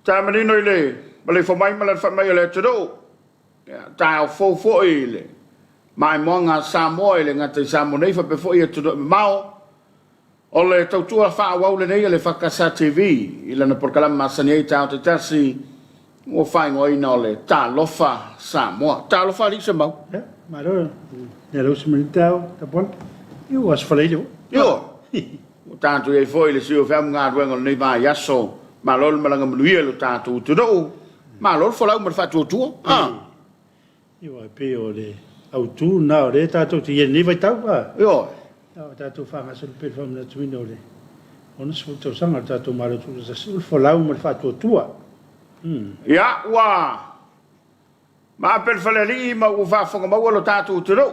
Taeao manino i le maleifua mai ma lana faamai o le atunuu. Ia, taeao fou foi i le maimoaga a Samoa e le gata i Samoa nei faapea foi i atunuu e mamao. O le tautua faaauau lenei a le EFKS TV i lana polokalame masani ai i taeao taitasi ua faaigoaina o le Talofa Samoa. Talofa alii Semau. Ia, malo le alausi ma le taeao, Tapuala. Ia, ua aso Faraile foi. Ioe. Ua tatou i ai foi i le sui o feau ma galuega o lenei vaiaso. Malo le malaga manuia i lo tatou atunuu. Malo le folau ma le faatuatua. Ah. Ioe, pei o le autu lena o lea tatou te i ai i lenei vaitau. Ah. Ioe. O tatou faagasolo pea i le faamanatuina o le 60 tausaga o le tatou Malo Tutoatasi, o le folau ma le faatuatua. Ia, ua maape le falealii ma ua faafofoga maua lo tatou atunuu.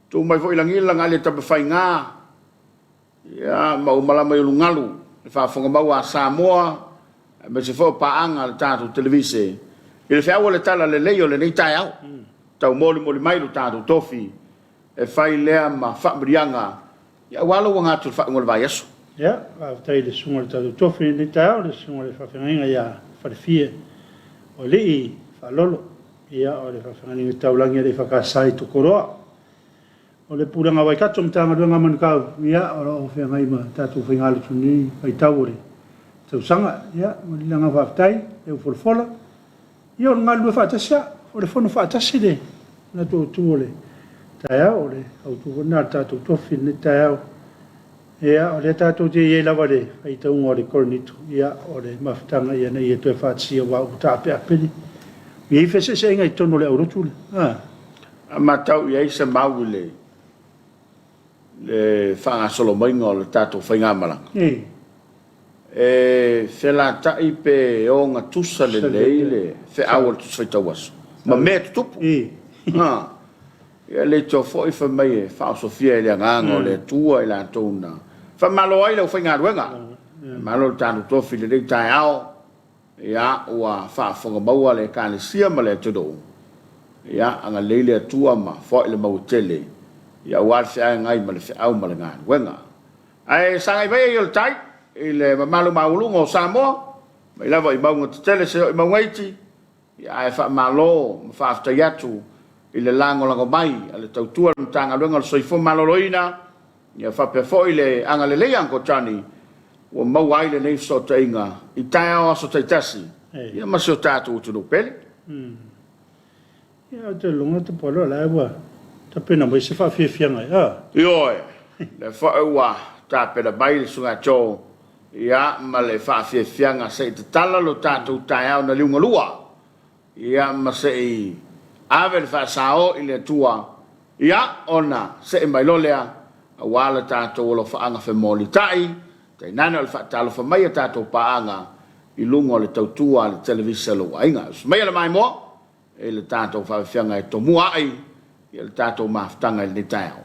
Tu mai foi i lagi le lagali a Tamafaiga, ia, ma ua malama i ulugalu le faafofoga maua a Samoa, aemaise foi o paaga a le tatou televise i le feau o le Tala Lelei o lenei taeao. Taumolimoli mai lo tatou tofi e fai lea ma faamanuiaga aua lou aga atu i le faaiuga o le vaiaso. Ia, faafetai i le susuga i le tatou tofi i lenei taeao, le susuga i le faafeagaiga ia Falefia o Alii Faalolo, ia o le faafeagaiga taulagi a le EFKS i Tokoloa. O le Pulega a Waikato, Matagaluega a Manukau, ia o lo o feagai ma tatou faigalotu i lenei vaitau o le tausaga. Ia, momoli le agaga faafetai, leu folafola. Ia o le galulue faatasi lava, o le fono faatasi le manatu autu o le taeao, o le autu foi lena o le tatou tofi i lenei taeao. Ia, o lea tatou te i ai lava i le faitauga o le Korinito, ia, o le mafutaga ina ia toe faatasi aua ua taapeape le, ua i ai feeseeseaiga i totonu o le aulotu lea. A matau i ai se mau i le le faagasolo maiga o le tatou faigamalaga, e felatai pe ogatusa lelei le feau o le Tusi Faitau Aso ma mea e tutupu. Ia le iloa foi fai mai e faaosofia e le Agaga o le Atua i latou na faamalo ai le aufaigaluega. Faamalo le tatou tofi i lenei taeao. Ia, ua faafofoga maua le Ekalesia ma le atunuu, ia, agalelei le Atua ma foai le maua tele, ia, aua le feagai ma le feau ma le galuega. Ae sagai mai ai o le tai i le mamalu maualuga o Samoa, mai lava i mauga tetele seia oo i mauga iti, ia, ae faamalo ma faafetai atu i le lagolago mai a le tautua a le Matagaluega o le Soifua Maloloina, ia faapea foi le agalelei a Uncle Johnny ua maua ai lenei fesootaiga i taeao aso taitasi ia ma si o tatou atunuu pele. Ia, ou te lagona Tapuala o la ua tapena mai se faafiafiaga e, a? Ioe, lea foi ua tapena mai le Susuga Joe ia ma le faafiafiaga se i tatala lo tatou taeao na liugalua Ia, ma se i ave le faasao i le Atua, ia, ona see mai loa lea, aua le tatou alofaaga femolitai, tainane o le faatalofa mai a tatou paaga i luga o le tautua a le Televisa Lou Aiga. Usu maia le maimoa i le tatou faafiafiaga e tomua ai le tatou mafutaga i lenei taeao.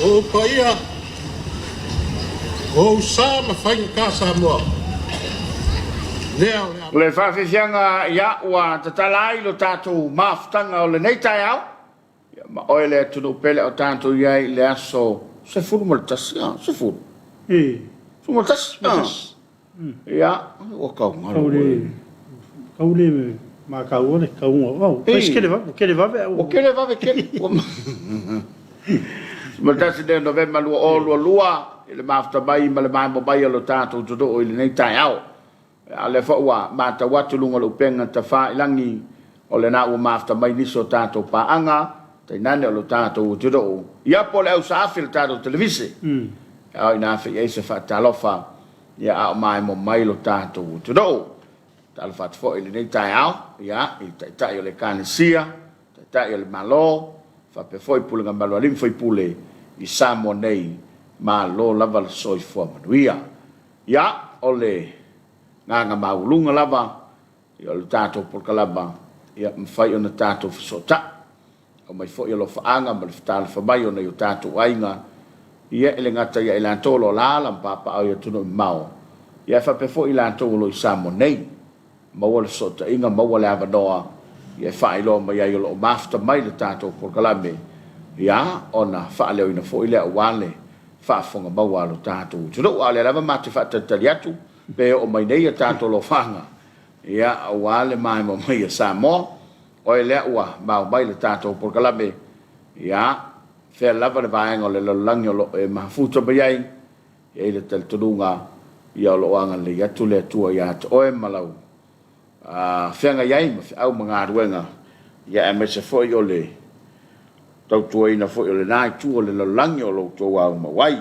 O ou paia, o ou sa ma faigata Samoa, lea o le a. O le faafiafiaga ia ua tatala ai lo tatou mafutaga o lenei taeao, ia ma oe le atunuu pele o tatou i ai i le aso 11, a, 10? E. 11, a. Ia, ua tau galo. Tau le mataua le tauga o au. Ei. Ua kele vave, ua kele vave au. Ua kele vave tele. Ma 1 lea Novema 2022, i le mafuta mai ma le maemo mai o lo tatou atunuu i lenei taeao. A o lea foi ua matau atu i luga o le upega tafailagi, o lena ua mafuta mai nisi o tatou paaga, tainane o lo tatou atunuu. Ia po o le ausaafi o le tatou televise. A o ina afe i ai se faatalofa, ia a o maemo mai lo tatou atunuu. Talofa atu foi i lenei taeao, ia, i Taitai o le Ekalesia, Taitai o le Malo, faapea foi Pulega Mamalu a Alii ma Faipule i Samoa nei, malo lava le soifua manuia. Ia, o le agaga maualuga lava, ia, o le tatou polokalama, ia mafai ona tatou fesootai. Aumai foi alofaaga ma le fetalafa mai o nai o tatou aiga, ia e le gata ia i latou o lo o alaala ma papaaao i atunuu mamao, ia ae faapea foi i latou o lo o i Samoa nei. Maua le fesootaiga, maua le avanoa, ia e faailoa mai ai o lo o mafuta mai le tatou polokalame, ia ona faaleoina foi lea aua le faafofoga maua a lo tatou atunuu. A o lea lava matou te faatalitali atu pe oo mai nei a tatou alofaga, ia aua le maemo mai a Samoa. Oe lea ua mao mai le tatou polokalame, ia, fea lava le vaega o le lalolagi o lo o e mafuta mai ai, e i ai le talitonuga, ia o lo o agalelei atu le Atua ia te oe ma lau feagai ai ma feau ma galuega, ia aemaise foi o le tautuaina foi o lena itu o le lalolagi o lo outou aumau ai.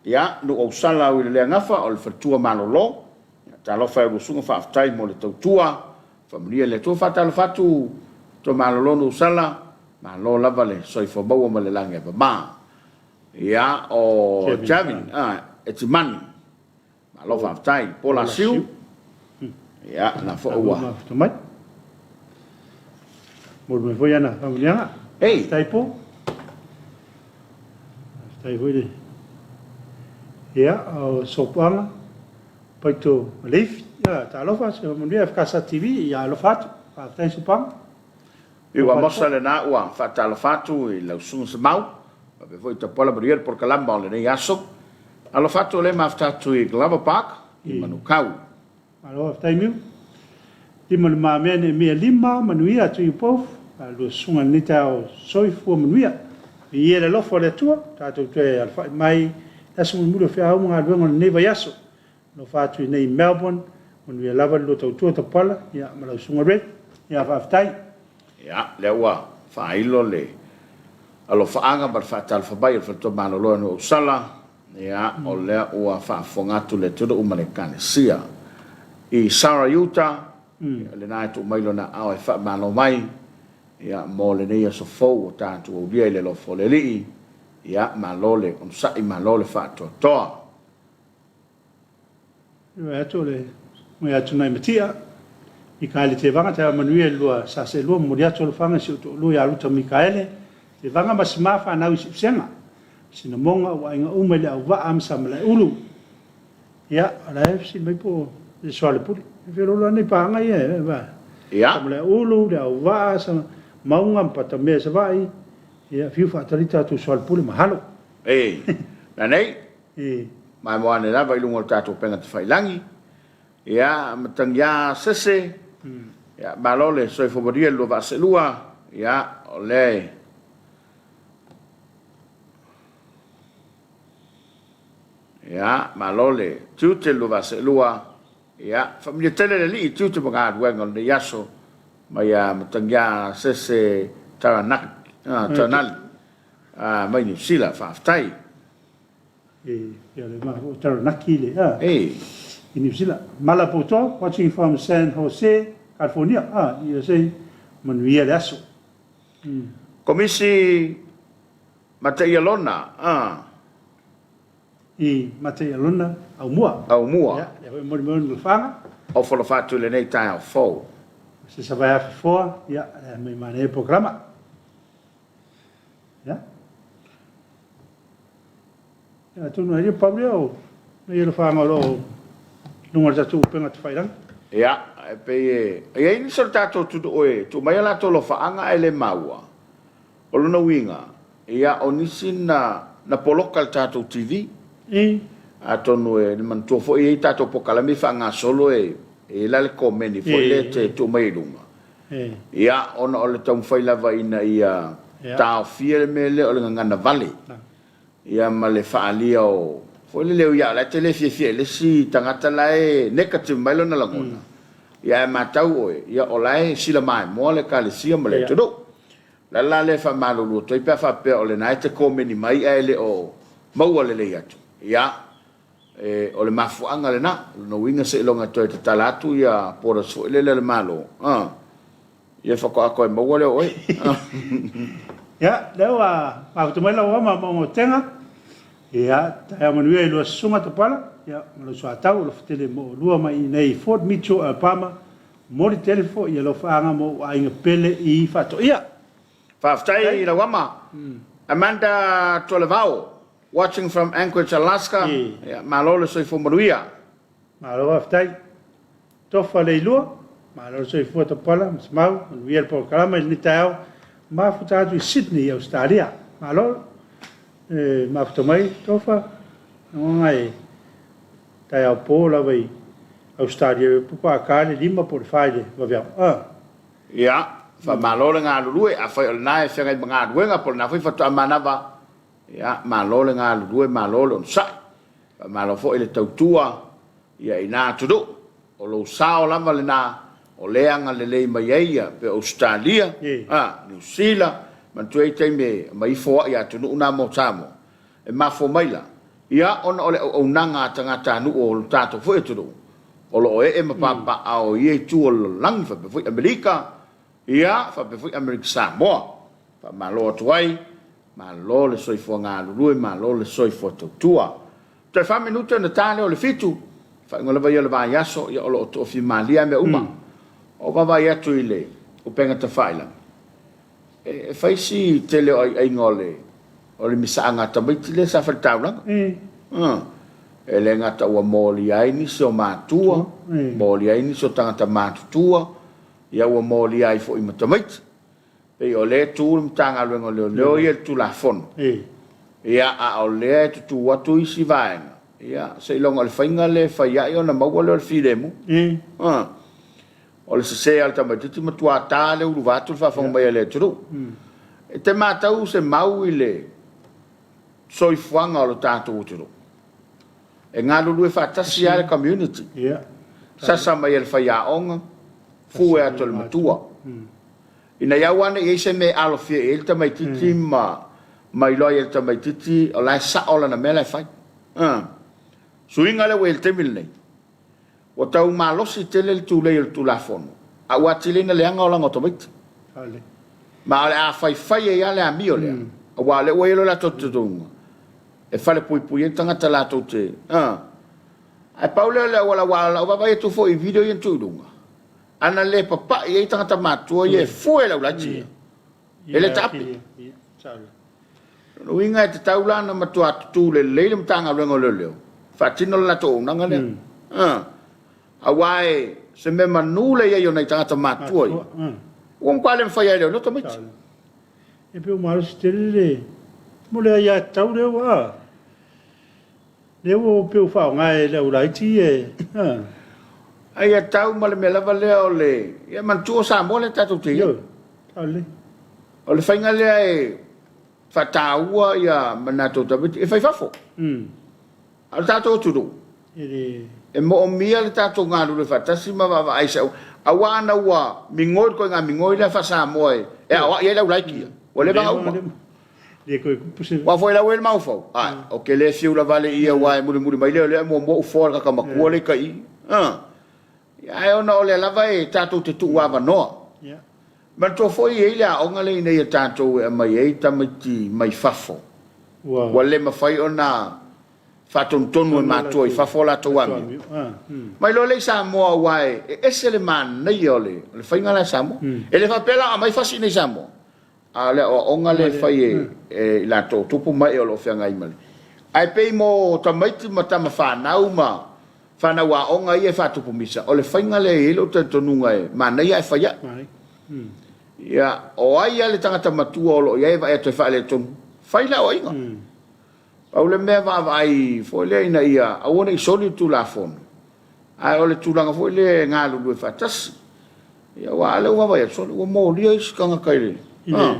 Ia, nuu ausala au i le leagafa o le faletua malolo, ia, talofa e alu susuga faafetai mo le tautua. Faamanuia le Atua. Faatalofa atu to malolo Nuusala, malo lava le soifua maua ma le lagi e mama. Ia o Javin, ah, Etimani. Malo faafetai. Paul Asiu. Ia, na foi ua. Mai. Momoli mai foi ana faamanuiaga. Ei. Faafetai po. Faafetai foi le Ia, o Sopoaga. Paito ma Leifi, ia talofa se manuia FKSA TV, ia alofa atu, faafetai Sopaga. Ua mosa lena ua faatalofa atu i lau susuga Semau, faapea foi Tapuala Manuia le polokalama o lenei aso. Alofa atu o lea mafuta atu i Glover Park i Manukau. Malo faafetai Miu. Lima lumamea neemia lima manuia to you both a lua susuga i lenei taeao soifua manuia. Viia le alofa o le Atua, tatou toe alafai mai i le aso mulimuli o feau ma galuega o lenei vaiaso. Alofa atu i inei i Melbourne, manuia lava le lua tautua Tapuala ia ma lau susuga Red. Ia faafetai. Ia, lea ua faailo le alofaaga ma le faatalofa mai o le Faletua Malolo e Nuuausala. Ia, o lea ua faafofoga atu le atunuu ma le Ekalesia. I Sarah Utah, ia, lena e tuu mai lona aao e faamalo mai, ia, mo lenei aso fou ua tatou aulia i le alofa o le Alii. Ia, malo le onosai, malo le faatoatoa. Ua atu o le moe atu nai Matia, Mikaele Tevaga, taeao manuia i le lua sa seelua, momoli atu alofaga i si ou toalua ia Ruta Mikaele Tevaga ma si ma fanau i Siusega, Sinamoga, ua aiga uma i le Auvaa ma Samalaeulu. Ia, o la e fesili mai po o le Soalepule. E feoloolo lava nei paaga ia, e va. Ia. Samalaeulu, le Auvaa, sa, Mauga ma Patamea i Savaii. Ia, fiu faatali tatou Soalepule, mahalo. Ei, nanei, E. Maimoa ane lava i luga o le tatou upega tafailagi. Ia, matagiā sese. Ia, malo le soifua manuia i le lua vaa seelua. Ia, o lea e Ia, malo le tiute i le lua vaa seelua. Ia, faamanuia tele le Alii i tiute ma galuega o lenei aso mai ia matagiā sese Taranaki, Taranali, mai Niu Sila. Faafetai. E le ma o Taranaki le a. I New Zealand. Mala Poutoa, watching from San Jose, California, a, USA. Manuia le aso. Komisi Mataialona, a. I Mataialona, Aumua. Aumua. Ia, lea foi e momoli mai ona lofaga. Ofo alofa atu i lenei taeao fou. Se savae afe foa, ia, le mai manaia programa. Ia. Ia, atonu ai pau lea o nai alofaaga o lo o luga o le tatou upega tafailagi. Ia, e pei e i ai nisi o le tatou atunuu e tuu mai a latou alofaaga ae le maua. O lona uiga, ia, o nisi na na poloka i le tatou TV. Atonu e manatua foi e i ai tatou polokalame e faagasolo e i ai la le komeni foi lea e te tuu mai i luga. Ia, ona o le taumafai lava ina ia taofia le mea lea o le gagana vale, ia ma le faaalia o, foi lele, ui lava o la e te le fiafia i le isi tagata la e negative mai lona lagona, ia ae matau oe, ia o la e sila maimoa le Ekalesia ma le atunuu. O le ala la lea e faamalulu atu ai pe a faapea o lena e te komeni mai ae le o maua lelei atu, ia, E, o le mafuaaga lena. O lona uiga seiloga e toe tatala atu ia borders foi lele a le Malo, a, ia faatoa toe maua lea o oe. Ia, lea ua mafuta mai lau ama ma Ogotega. Ia, taeao manuia i lua susuga Tapala, ia, ma lou soatau, alofa tele mo oulua mai i inei i Fort Mitchell, Alabama. Momoli tele foi alofaaga mo ou aiga pele i Faatoia. Faafetai i lau ama. Amanda Tualevao, Watching from Anchorage, Alaska. Ia, malo le soifua manuia. Malo faafetai. Tofa Leilua, malo le soifua Tapala ma Semau, manuia le polokalama i lenei taeao. Mafuta atu i Sydney, Ausetalia. Malo le mafuta mai Tofa, lagona e taeao po lava i Ausetalia, e pupa le 5 po o le 4 i le vaveao. Ah. Ia, faamalo le galulue, afai o lena e feagai ma galuega po o lena foi faatoa manava. Ia, malo le galulue, malo le onosai. Faamalo foi le tautua ia i na atunuu. O lou sao lava lena o lea e agalelei mai ai ia pei o Ausetalia, a, Niu Sila, manatua e i ai taimi e aumai ifo ai atunuu na mo Samoa, e mafua mai la, ia ona o le auaunaga a tagatanuu o lo tatou foi atunuu o lo o ee ma papaaao i ia itu o le lalolagi faapea foi Amerika, ia faapea foi Amerika Samoa. Faamalo atu ai. Malo le soifua galulue, malo le soifua tautua. Toe fa minute ona ta lea o le fitu, faaiuga lava ia o le vaiaso, ia o lo o toafia malie lava mea uma. O vaavaai atu i le upega tafailagi, e fai si tele o aiaiga o le o le misaaga a tamaiti lea sa fai i le taulaga. E le gata ua molia ai nisi o matua, molia ai nisi o tagata matutua, ia ua molia ai foi ma tamaiti. Pei o lea e tu le Matagaluega o Leoleo ia i le Tulafono, ia, a o lea e tutu atu isi vaega, ia, seiloga o le faiga lea e fai ai ona maua lea o le filemu. O le sese lava o le tamaitiiti matua ta le uluva atu le faafofoga mai a le atunuu. E te matau se mau i le soifuaga o le tatou atunuu. E galulue faatasi lava le community. Sasa mai e le faiaoga, fue atu e le matua. Ina ia aua ne i i ai se mea e alofia i ai le tamaitiiti ma ma iloa ai e le tamaitiiti o la e sao lana mea la e fai. A. Suiga lea ua i ai i le taimi lenei, ua tau malosi tele le tulei o le Tulafono, a ua atili ai ona leaga olaga o tamaiti. Ma o le a faifai ai lava le amio lea, aua o lea ua i ai lo latou talitonuga e falepuipui ai tagata latou te. A. Ae pau lea o le auala, aua o lau vaavaai atu foi i video ia na tuu i luga, Ana le papai ai tagata matutua ia e fue le aulaiti ia, e le taape. O lona uiga e tatau la ona matua tutū lelei le Matagaluega o Leoleo e faatino le latou auaunaga lea. Aua e se mea manu le i ai o nai tagata matutua ia, ua matua le mafai lava e leoleo tamaiti. E pei ua malosi tele le mo le aiatatau lea ua Lea ua pei ua faaaoga e le aulaiti e. Aia tau ma le mea lava lea o le, ia manatua o Samoa lea tatou te i ai. Ioe. O le faiga lea e faataua ia manatu o tamaiti e fai fafo. A o le tatou atunuu, e moomia le tatou galulue faatasi ma vaavaai se aua ana ua migoi le ituaiga migoi lea faa-Samoa e aoai ai le aulaiti ia, ua leva ona uma. Le toe tupu se. Aua foi la ua i ai le mafaufau, ai, ou te le fiu lava le i aua e mulimuli mai lea o lea e muamua ufoa le tagata matua lea i tai i. Ae ona o lea lava e tatou te tuu avanoa. Manatua foi e i ai le aoga lea ina ia tatou e aumai ai tamaiti mai fafo ua le mafai ona faatonutonu e matua i fafo a latou amio. Mai loa lea i Samoa aua e ese le manaia o le faiga la i Samoa. E le faapea la o aumai fasi i inei i Samoa. A o le aoaoga lea e fai e i latou o tupu ma ee o lo o feagai ma le. Ae pei mo tamaiti ma tama fanau ma fanau aoga ia e faatupu misa, o le faiga lea e i ai lou talitonuga e manaia ae fai a'i. Ia, o ai lava le tagata matua o lo o i ai e vaai atu e faaletonu, fai le aoaiga. Pau le mea vaavaai foi lea ina ia aua ne i soli le Tulafono, ae o le tulaga foi lea e galulue faatasi. Ia aua a lea ua vaavaai atu, sole, ua molia isi tagata i le,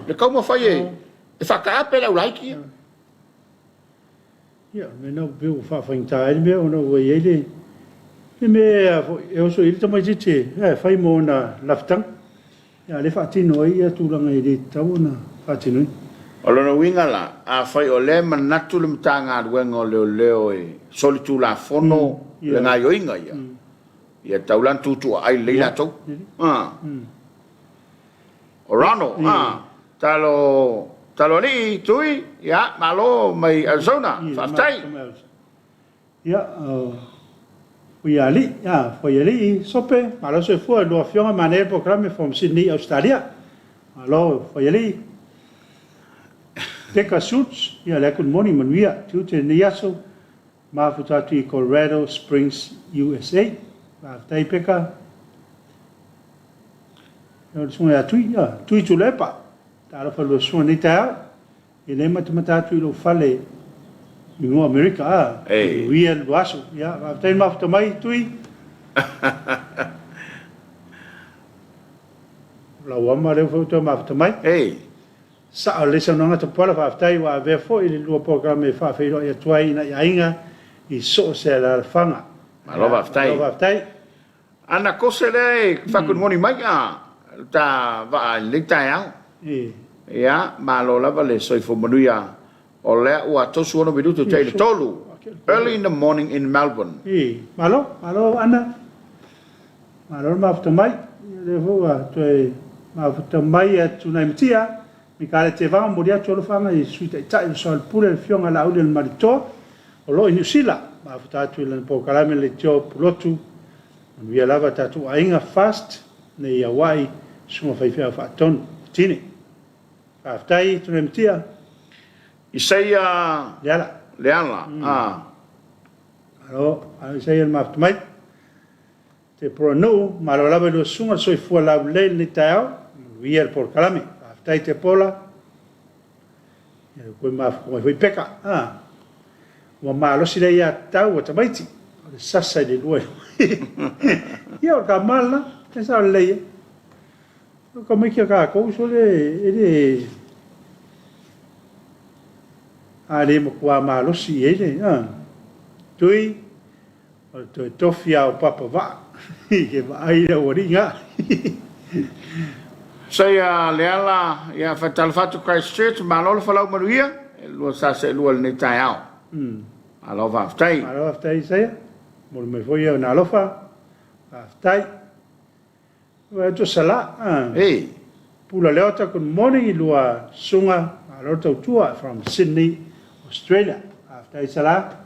le taumafai e, e faataape le aulaiti ia. Ia, o le mea lena ua pei ua faafaigata ai le mea ona ua i ai le, le mea foi e oso i ai le tamaitiiti e fai ma ona lafutaga. A o lea e faatino ai ia tulaga e le tatau ona faatinoina. O lona uiga la, afai o lea e manatu le Matagaluega o Leoleo e solitulafono le gaoioiga ia, ia tatau la ona tutuaai lelei latou. O Ronald, talo, Taloalii, Tui, ia, malo mai Arizona, faafetai. Ia, Fuialii, a, Fuialii, Sope, malo soifua i lua afioga, manaia le polokalame from Sydney, Australia. Malo Fuialii. Peka Suits, ia lea good morning, manuia, tiute lenei aso, mafuta atu i Colorado Springs, USA. Faafetai Peka. Ia, o le susuga ia Tui, ia, Tui Tuilaepa, talofa i lua susuga i lenei taeao. E le matamata atu i lou fale i mua Amerika a, manuia le aso. Ia, faafetai le mafuta mai, Tui. O lau ama lea foi ua toe mafuta mai. Sao lelei saunoaga Tapuala, faafetai ua avea foi le lua polokalame e faafeiloai atu ai i nai aiga i so o se alaalafaga. Malo faafetai. Malo faafetai. Ana kose lea e faakonimoni mai a lo ta vaa i lenei taeao. Ia, malo lava le soifua manuia. O lea ua 36 minute tai i le 3. Early in the morning in Melbourne. Malo, malo Ana. Malo le mafuta mai. Ia lea foi ua toe mafuta mai atu nai Matia. Mikale Tevaga momoli atu alofaaga i Sui Taitai o le Soalepule le Afioga Laaulialemalietoa o lo o i Niu Sila. Mafuta atu i lana polokalame leitio Pulotu. Manuia lava tatou aiga fast nei Hawaii susuga faifeau faatonu tine. Faafetai Tunaimatia. Isaia Leala. Leala. Ah. Malo, malo Isaia le mafuta mai. Te Poranuu, malo lava i lua susuga le soifua laulelei lenei taeao. Manuia le polokalame. Faafetai Te Pola. Ia koe mafuta mai foi Peka. Ah. Ua malosi le aiatatau a tamaiti, o le sasa i le lua. Ia, o le kama lena, e sao lelei e. O tamaiti a tatou sole e le a le matua malosi i ai le, a. Tui, O le toe tofi lava o Papa Vaa e vaai le aualii na. Saia Leala, ia faatalofa atu Christchurch, malo le folau manuia, e lua sa seelua i lenei taeao. Malo faafetai. Malo faafetai Isaia, momoli mai foi ona alofa, faafetai. Vaai atu o Sala, Hey. Pula Leota, good morning i lua susuga, malo le tautua from Sydney, Australia. Faafetai Sala.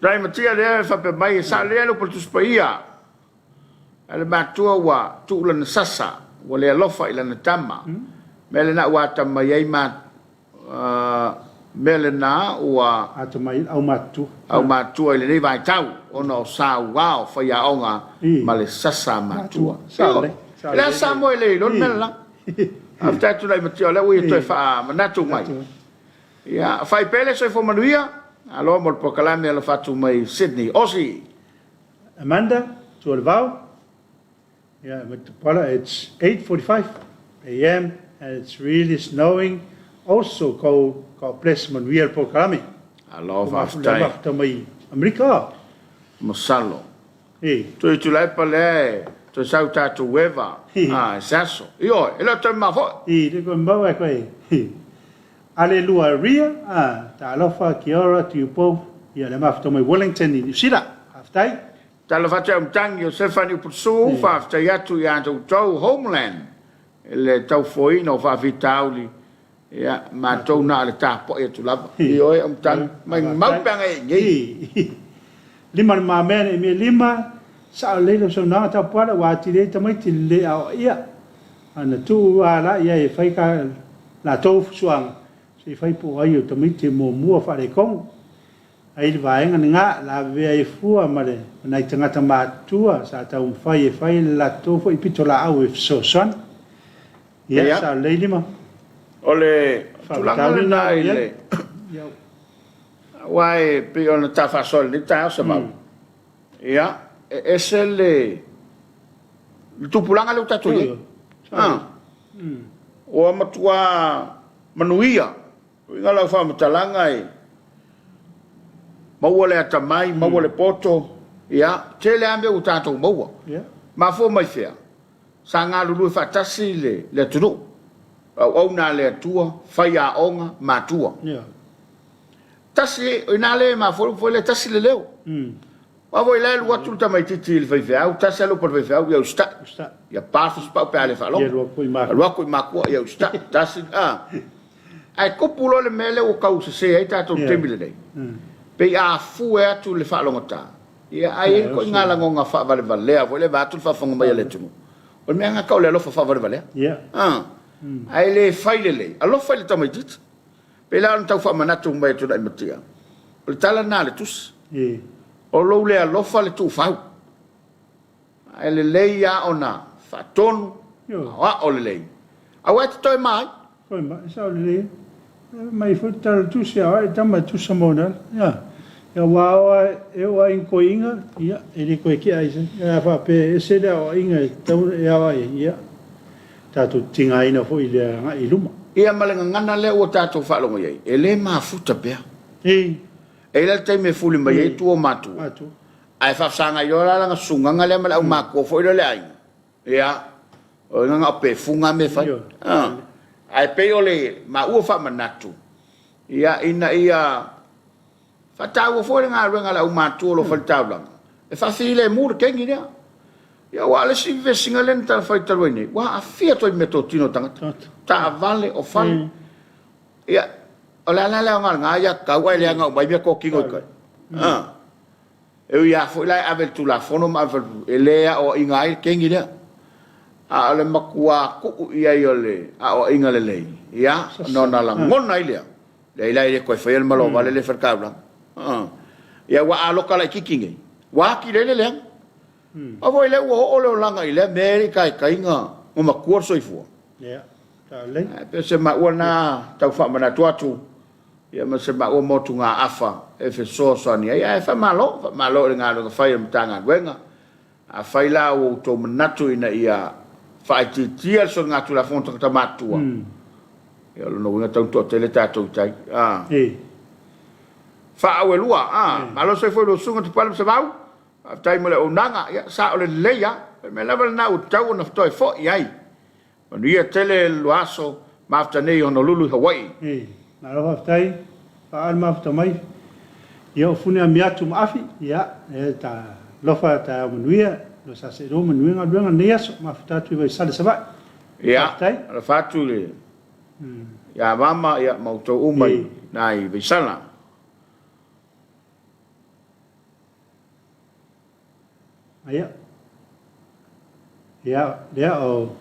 Rai matia lea e faapea mai e sa lea le upu a le Tusi Paia, a le matua ua tuu lana sasa, ua le alofa i lana tama. Mea lena ua atamai ai ma mea lena ua atamai aumatutua aumatutua i lenei vaitau ona o sauao faiaoga ma le sasa matua. Ioe. E le a Samoa e le iloa le mea lena. Faafetai atu nai matua o lea ua ia toe faamanatu mai. Ia, fai pea le soifua manuia. Malo mo le polokalame alofa atu mai Sydney, Aussie. Amanda Tualevao. Yeah, Metapala, it's 8:45 a.m. and it's really snowing. Also cold. God bless manuia le polokalame. Alo, faafetai. Mafuta mai Amerika. Masalo. Toe tulai pa lea e toe sau tatou eva. Ah, se aso. Ioe, e le o toe mamao foi. I, le koe mau e koe. Alelua Ria, ah, talofa, kia ora to you both. Ia, le mafuta mai Wellington i New Zealand. Faafetai. Talofa atu e Aumtangi Iosefa Niuputusu, faafetai atu ia te outou Homeland i le taufoeina o faafitauli, ia matou na o le tapuai atu lava. Ioe Aumtangi, mai mau pe aga e nei. Lima le mamea nei mea lima, sao lelei lau saunoaga Tapuala ua atili ai tamaiti le le aoaia. Ana tuu a la ia e fai ka latou fusuaga, se i fai po o ai o tamaiti e muamua faaletonu. Ai le vaega lena, lavevea ai fua ma le ma nai tagata matutua sa taumafai e fai le latou foi pitolaau e fesoasoani. Ia, Ia. sa lelei lima. O le tulaga Faafitauli lena lena i ua i ai. le Ia. aua e pei ona ta faasoa i lenei taeao Semau, ia, e ese le le tupulaga lea ua tatou i ai. Ioe. Ah, ua matua manuia. Uiga lau faamatalaga e maua le atamai, maua le poto, ia, tele lava mea ua tatou maua. Ia. Mafua mai fea? Sa galulue faatasi le, le atunuu, auauna a le Atua, faiaoga, matua. Ia. Tasi, o i ina lea e mafua foi lea, tasi le leo. Aua foi la e alu atu le tamaitiiti i le faifeau, tasi lava le upu a le faifeau, ia usitai. Usitai. Ia pa fasipau pe a le faalogo. Ia alu atu i matua. Alu atu i matua, ia usitai. Tasi, a. Ae tupu loa le mea lea ua tau sese ai tatou i le taimi lenei. Pei a afue atu le faalogotā, ia ae i ai le ituaiga lagona faavalevalea foi lea vaeatu le faafofoga mai a le atunuu. O le mea lena tau o le alofa faavalevalea. A. Ae le fai lelei, alofa i le tamaitiiti. Pei la ona tau faamanatu mai e Tuanaimatia, o le tala lena a le Tusi, O lou le alofa le tuufau, ae lelei lava ona faatonu, aoao lelei, aua e te toe ma ai. Toe ma, e sao lelei ai. E mai foi le tala a le Tusi, a o ai le tama e tusa mo ona ala. Ia, aua e oo lava i ni toeaiina, ia, e le toe tea ai se, a faapea e ese le aoaiga e tatau ona e aoai ai, ia, tatou te tigaina foi i le agai i luma. Ia ma le gagana lea ua tatou faalogo i ai, e le mafuta pea. Ei. E i ai la le taimi e fuli mai ai tua o matua, ae faafesagai loa la lana susugaga lea ma le aumakua foi lea o le aiga, ia, o lona na o pefuga lava mea e fai. Ae pei o le maua faamanatu, ia, ina ia faataua foi le galuega a le aumatua o lo o fai i le taulaga, e faafilemu le kegi lea. Ia, aua o le isi vesiga lea na fai talu ai nei, ua aafia atu ai ma meatotino a tagata, taavale, o fale. Ia, o le a la le aoga o lena aiatatau ae leaga uma ai meatotino i tai? A. E ui lava foi la e ave i le Tulafono ma ave i le falepuipui, e le aoaina ai le kegi lea. A o le matua tuu i ai o le aoaiga lelei, ia, ona ona lagona ai lea, leai la e le toe faia le malovale lea e fai i le taulaga. A. Ia, aua a loka laitiiti nei, ua atili ai le leaga. Aua foi lea ua oo le olaga i lea mea e le i taitai ona matua le soifua. Ia, lelei. Ae pei o se maua lena tau faamanatu atu, ia ma se maua motugaafa e fesoasoani ai. Ae faamalo, faamalo i le galuega fai a le Matagaluega. Afai la ua outou manatu ina ia faaitiitia le soligatulafono a tagata matutua, ia o lona uiga e tatau ona toatele tatou i tai. A. Faaauelua, a. Malo soifua i lau Susuga Tupuola ma Semau. Faafetai mo le auaunaga. Ia, sao lelei lava. O le mea lava lena ua tatau ona toe foi ai. Manuia tele le lua aso mafuta nei i Honolulu i Hawaii. Ee, malo faafetai, faaali mafuta mai. Ia o Fune Amiatu ma Afi, ia, e ta lofa taeao manuia, lo sa seelua manuia galuega lenei aso, mafuta atu i Vaisale Savaii. Ia, Faafetai. alofa atu i le ia Mama ia ma outou uma i ina i Vaisala. Ia. Ia, lea o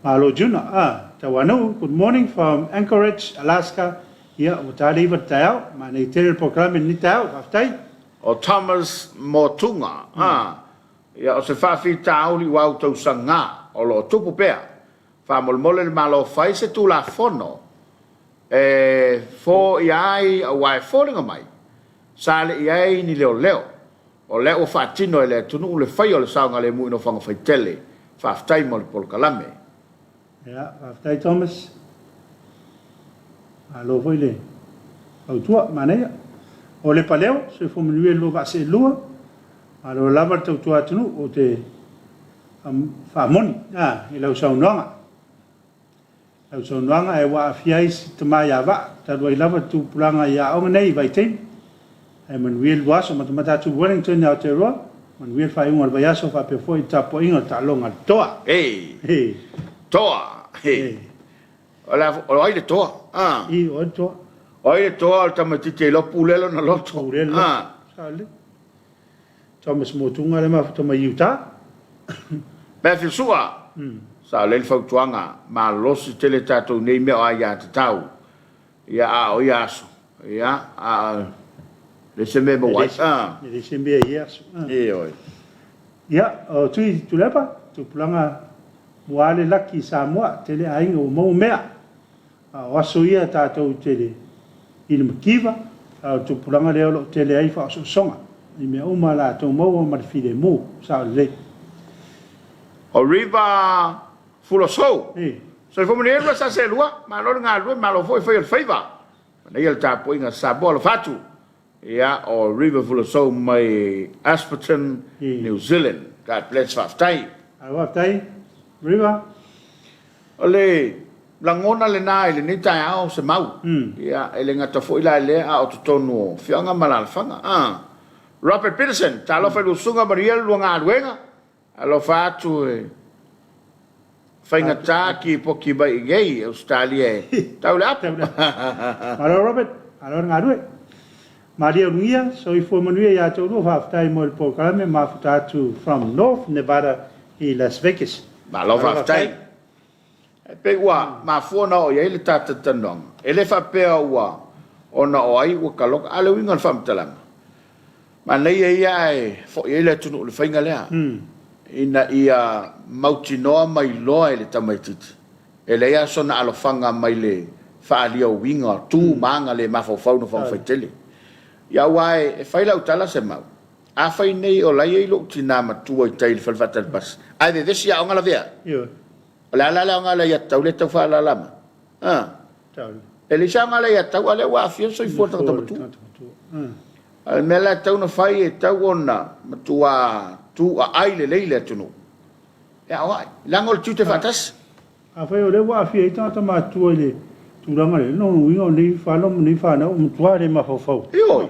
Malo Juna. Ah, Tauanuu, good morning from Anchorage, Alaska. Ia, ua ta le iva le taeao. Maanei tele le polokalame i lenei taeao. Faafetai. O Thomas Motuga, ah, ia o se faafitauli ua autausaga o lo o tupu pea. Faamolemole le Malo fai se Tulafono e foia ai aua e foliga mai sa le i ai ni leoleo. O lea ua faatino e le atunuu le faia o le saogalemu i nofoaga faitele. Faafetai mo le polokalame. Ia, faafetai Thomas. Malo foi le fautua, manaia. O Lepa Leo, soifua manuia i le lua vaa seelua. Malo lava le tautua atunuu, ou te faamoni i lau saunoaga. Lau saunoaga ae ua aafia ai si tama ia Vaa, talu ai lava le tupulaga i aoga nei i vaitaimi. Ae manuia le lua aso, matamata atu i Wellington i Aotearoa, manuia le faaiuga o le vaiaso faapea foi le tapuaiga o le taaloga a le Toa. He. Toa. He. O le a, o ai le Toa? A. I, o ai le Toa? O ai le Toa o le tamaitiiti e iloa pulea lona loto. Pulea le loto. A. Sao lelei. Thomas Motunga le mafuta mai Utah. Matthew Sua. Sa lelei le fautuaga, malosi tele tatou i nei mea o aiatatau, ia a o ia aso, ia, a leai se mea e maua ai. E leai se mea i ia aso. Ioe. Ia, o Tui Tuilaepa, tupulaga ua le laki i Samoa, tele aiga ua maua mea. A o aso ia tatou te le i le mativa, a o le tupulaga lea o lo o tele ai faaosoosoga i mea uma a latou maua ma le filemu. Sao lelei. O Riva Fulosou. Soifua manuia lua sa seelua, malo le galulue, malo foi fai o le faiva. Manaia le tapuaiga a Samoa alofa atu. Ia, o Riva Fulosou mai Ashburton, New Zealand. God bless, faafetai. Malo faafetai Riva. O le lagona lena i lenei taeao Semau. Ia, e le gata foi la i lea, a o totonu o afioaga ma alaalafaga. A. Robert Peterson, talofa i lou susuga, manuia le lua galuega. Alofa atu e faigata kipoki mai i inei i Ausetalia e tau le apu. Malo Robert, malo le galue. Malia Ulugia, soifua manuia ia te oulua, faafetai mo le polokalame, mafuta atu from North Nevada i Las Vegas. Malo faafetai. E pei ua mafua ona oo i ai le ta talatalanoaga, e le faapea ua ona o ai ua taloka, a o le uiga o le faamatalaga, manaia ia ae foi ai le atunuu i le faiga lea, ina ia mautinoa ma iloa e le tamaitiiti, e leai lava sona alofaga mai le faaalia o uiga o tu ma aga le mafaufau i nofoaga faitele. Ia aua e fai lau tala Semau, afai nei o la e i ai lou tina matua i tai i le fale faatali pasi, ae vevesi aoga lavea. O le a la le aoga o le aiatatau lea e tau faalala mai? A? E leai se aoga o le aiatatau, a o lea ua aafia le soifua o le tagata matua. A o le mea la e tatau ona fai, e tatau ona matua tuuaai lelei le atunuu e aoai, leaga o le tiute faatasi. Afai o lea ua aafia ai tagata matutua i le tulaga lea, lona uiga o nei falo ma nei fanau ua matua le mafaufau. Ioe.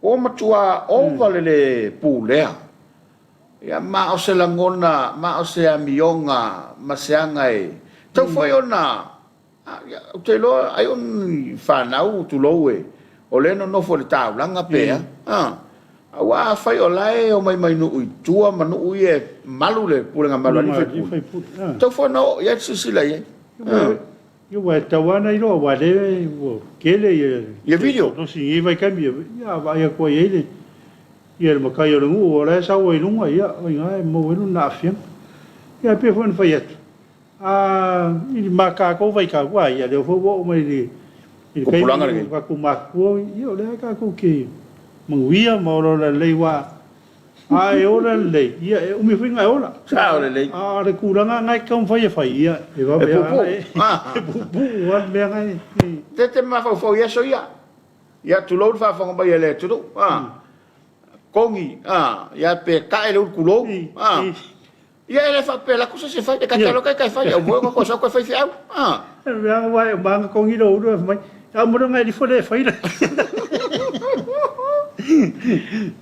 Ua matua ova le le pulea, ia, ma o se lagona, ma o se amioga ma se aga e tatau foi ona, ia, ou te iloa ai o ni fanau, tulou, e, o lea e nonofo i le taulaga pe a, a, aua afai o la e omai mai nuu i tua ma nuu ia e malu le pulega malu a alii ma faipule, e tatau foi ona oo i ai le silasila i ai. Ia ua tatau lava ona iloa aua lea ua tele ia Ia video. tekonolosi i lenei vaitaimi ia a vaai atu ai i ai le ia le matai o le nuu o la e sau ai i luga ia o i ina e maua ai lona aafiaga. Ia ae pei foi ona fai atu a i ma tatou vaitau a ia lea foi ua oo mai i le i le taimi Tupulaga lenei. o tatou matutua ia o lea tatou te manuia ma olaola lelei aua A e ola lelei, ia e umi foi ona e ola. Sao lelei. A o le tulaga lena e taumafai e fai, ia e vave E lava puupuu. ona e Ah. e puupuu lava le mea lena e. Te te mafaufau i aso ia. Ia tulou le faafofoga mai a le atunuu. Ah. Kogi, ah, ia pe tae le ulu tulou. Ah. Ia e le faapea lako se isi e fai, e kata loka e kai fai, au moe ko sau ko fai feau. Ah. E mea wa e manga kongi lo ulu e mai. A mo nga li fole e fai la.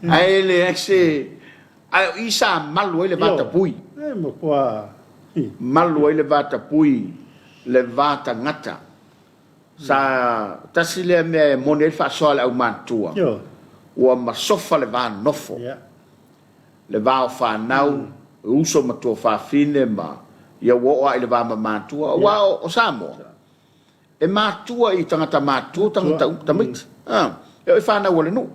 Ae le ai se ae o i sa malu ai le vatapui. E mo kua. Malu ai le vatapui le va tagata. Sa tasi lea mea e moni ai le faasoa a le aumatutua. Ua masofa le va nofo. Le va o fanau, uso ma tuafafine ma ia ua oo lava i le va ma matua. Aua o Samoa, e matua i tagata matutua tagata uma, tamaiti. E oo i fanau a le nuu.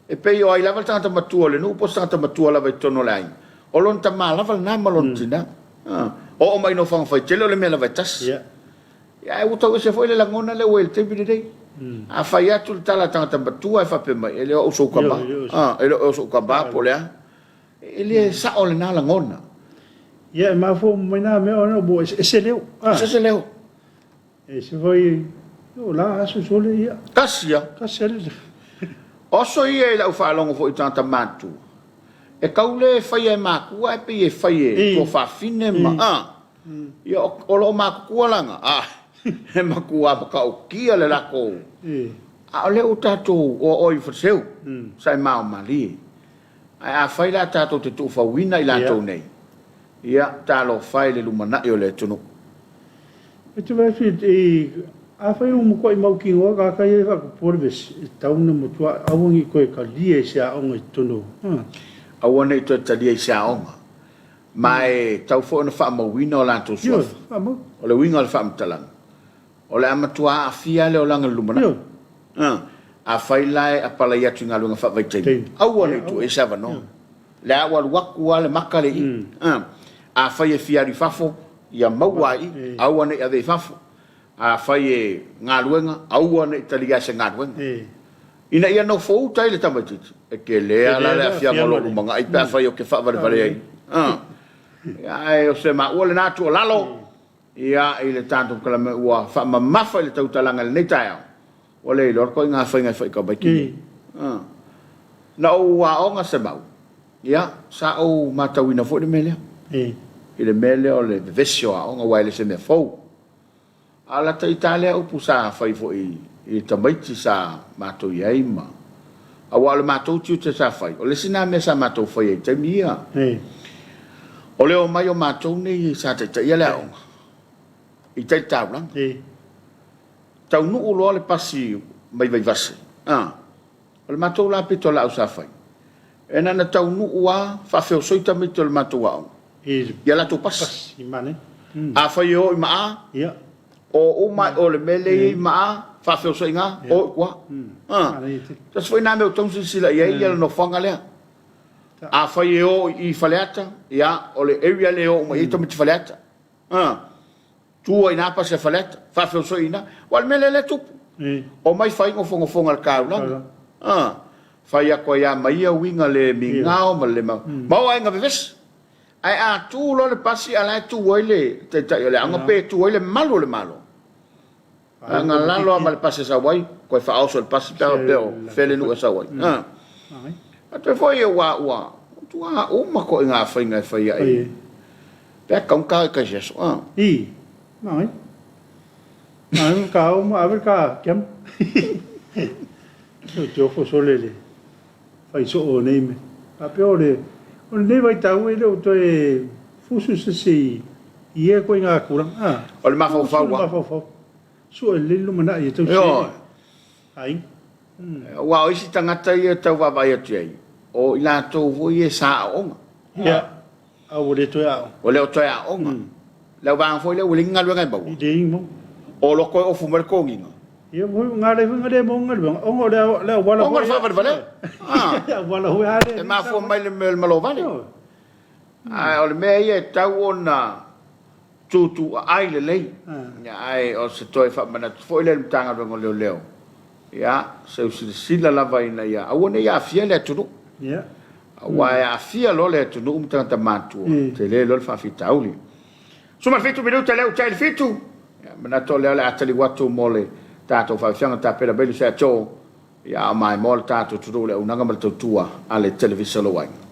E pei o ai lava le tagata matua o le nuu po o se tagata matua lava i totonu o le aiga, o lona tama lava lena ma lona tina. Oo mai i nofoaga faitele o le mea lava e tasi. Ia, ae ua tau ese foi le lagona lea ua i le taimi lenei. A fai atu le tala a tagata matua ae faapea mai, e le o au sou tama, e le o sou tama po o le a. E le sao lena lagona. Ia, e mafua uma mai na mea ona ua eseese leo. Eseese leo. Ese foi, o la aso sole ia. Tasi a. Tasi a le. O aso ia i lau faalogo foi i tagata matutua, e tau le faia e matua ae pei e fai e tuafafine ma, Ia, o lo o matutua laga, a e matua matautia le latou. A o lea ua tatou oaoa i Faleseu, sa e maomalie. Ae afai la tatou te tuufauina i latou nei, ia, talofa e i le lumanai o le atunuu. Ou te vaai atu i, afai ua matuai mautinoa tagata ia e faatupua le vesi, e tatau ona matua aua ne i toe talia i se aoga i totonu o. Aua ne i toe talia i se aoga. Ma e tatau foi ona faamauina o latou suafa. O le uiga o le faamatalaga, o le a matua aafia lava le olaga i le lumanai. Afai la e apalai atu i galuega faavaitaimi, aua ne i tuu i ai se avanoa. O lea ua alu atu lava le maka lea i i. Afai e fia alu i fafo, ia maua lava i i, aua ne i ave i fafo. Afai e galuega, aua ne i talia se galuega. Ina ia nofouta ai le tamaitiiti, e tele lava la le aafiaga o lou lumanai pe afai ou te faavalevale ai. Ae o se maua lena tuualalo i le tatou polokalame ua faamamafa i le tautalaga i lenei taeao, ua le iloa le ituaiga faiga e fai i tamaiti nei. Na ou aoga Semau, ia, sa ou matauina foi le mea lea, i le mea lea o le vevesi o aoga aua e le o se mea fou. A o lata ita lea upu sa fai foi i tamaiti sa matou i ai ma, aua o le matou tiute sa fai, o le isi lena mea sa matou faia i taimi ia, o le omai o matou nei sa taitaia le aoga i tai taulaga. Taunuu loa le pasi mai Vaivase, a, o le matou la pitolaau sa fai, e na ona taunuu lava faafeosoi tamaiti o le matou aoga i a latou pasi. Afai e o i Maa, o uma i o i le mea lea e i ai Maa, faafeosoiga, o i tua. Tasi foi lena mea ua tatau ona silasila i ai le nofoaga lea. Afai e o i Faleata, ia, o le area lea e o uma i ai tamaiti Faleata. Tua i ina pasi a Faleata, faafeosoi i ina. Aua o le mea lea lea e tupu. Omai fai nofonofoga a le taulaga. Fai atu ai lava ma ia uiga le migao ma le le ma oo lava ina vevesi. Ae a tu loa le pasi a o la e tu ai le taitai o le aoga pe tu ai le malu o le Malo. A na lalo lava ma le pasi e sau ai, toe faaoso i le pasi pe a faapea o fea le nuu e sau ai. A toe foi ua ua matua uma ituaiga faiga e fai ai. Pe a tatau ona ta i tai se aso. I, manaia. Manaia ka o ma ave ka kiama. Ou te ofo sole le fai soo o nei mea. Faapea o le, o lenei vaitau e le o toe fusu se isi i ia ituaiga tulaga. A. O le mafaufau lava. O le mafaufau. Sue lelei le lumanai e tausi ai aiga. Aua o isi tagata ia e tau vaavaai atu i ai, o i latou foi ia sa aooga. Ia. A ua le toe aoga. Ua le o toe aoga. Le au vaega foi lea ua leai ni galuega e maua. E leai ni maua. O loa toe ofu mai le toniga. Ia foi na ala ai foi na le maua ni galuega ona o le auala foi. Ona o le faavalevalea. Le auala foi a lea. E mafua mai le mea o le malovale. Ae o le mea ia e tatau ona tuutuuaai lelei. Ae o se toe faamanatu foi lea i le Matagaluega o Leoleo, ia, seu silasila lava ina ia aua ne i aafia le atunuu. Aua e aafia loa le atunuu ma tagata matutua, tele loa le faafitauli. 17 minute lea ua tea i le fitu, ia, manatu o lea o le a taliu atu mo le tatou faafiafiaga tapena mai Lucy Ato, ia, a o maimoa le tatou atunuu i le auaunaga ma le tautua a le Televisa o lou aiga.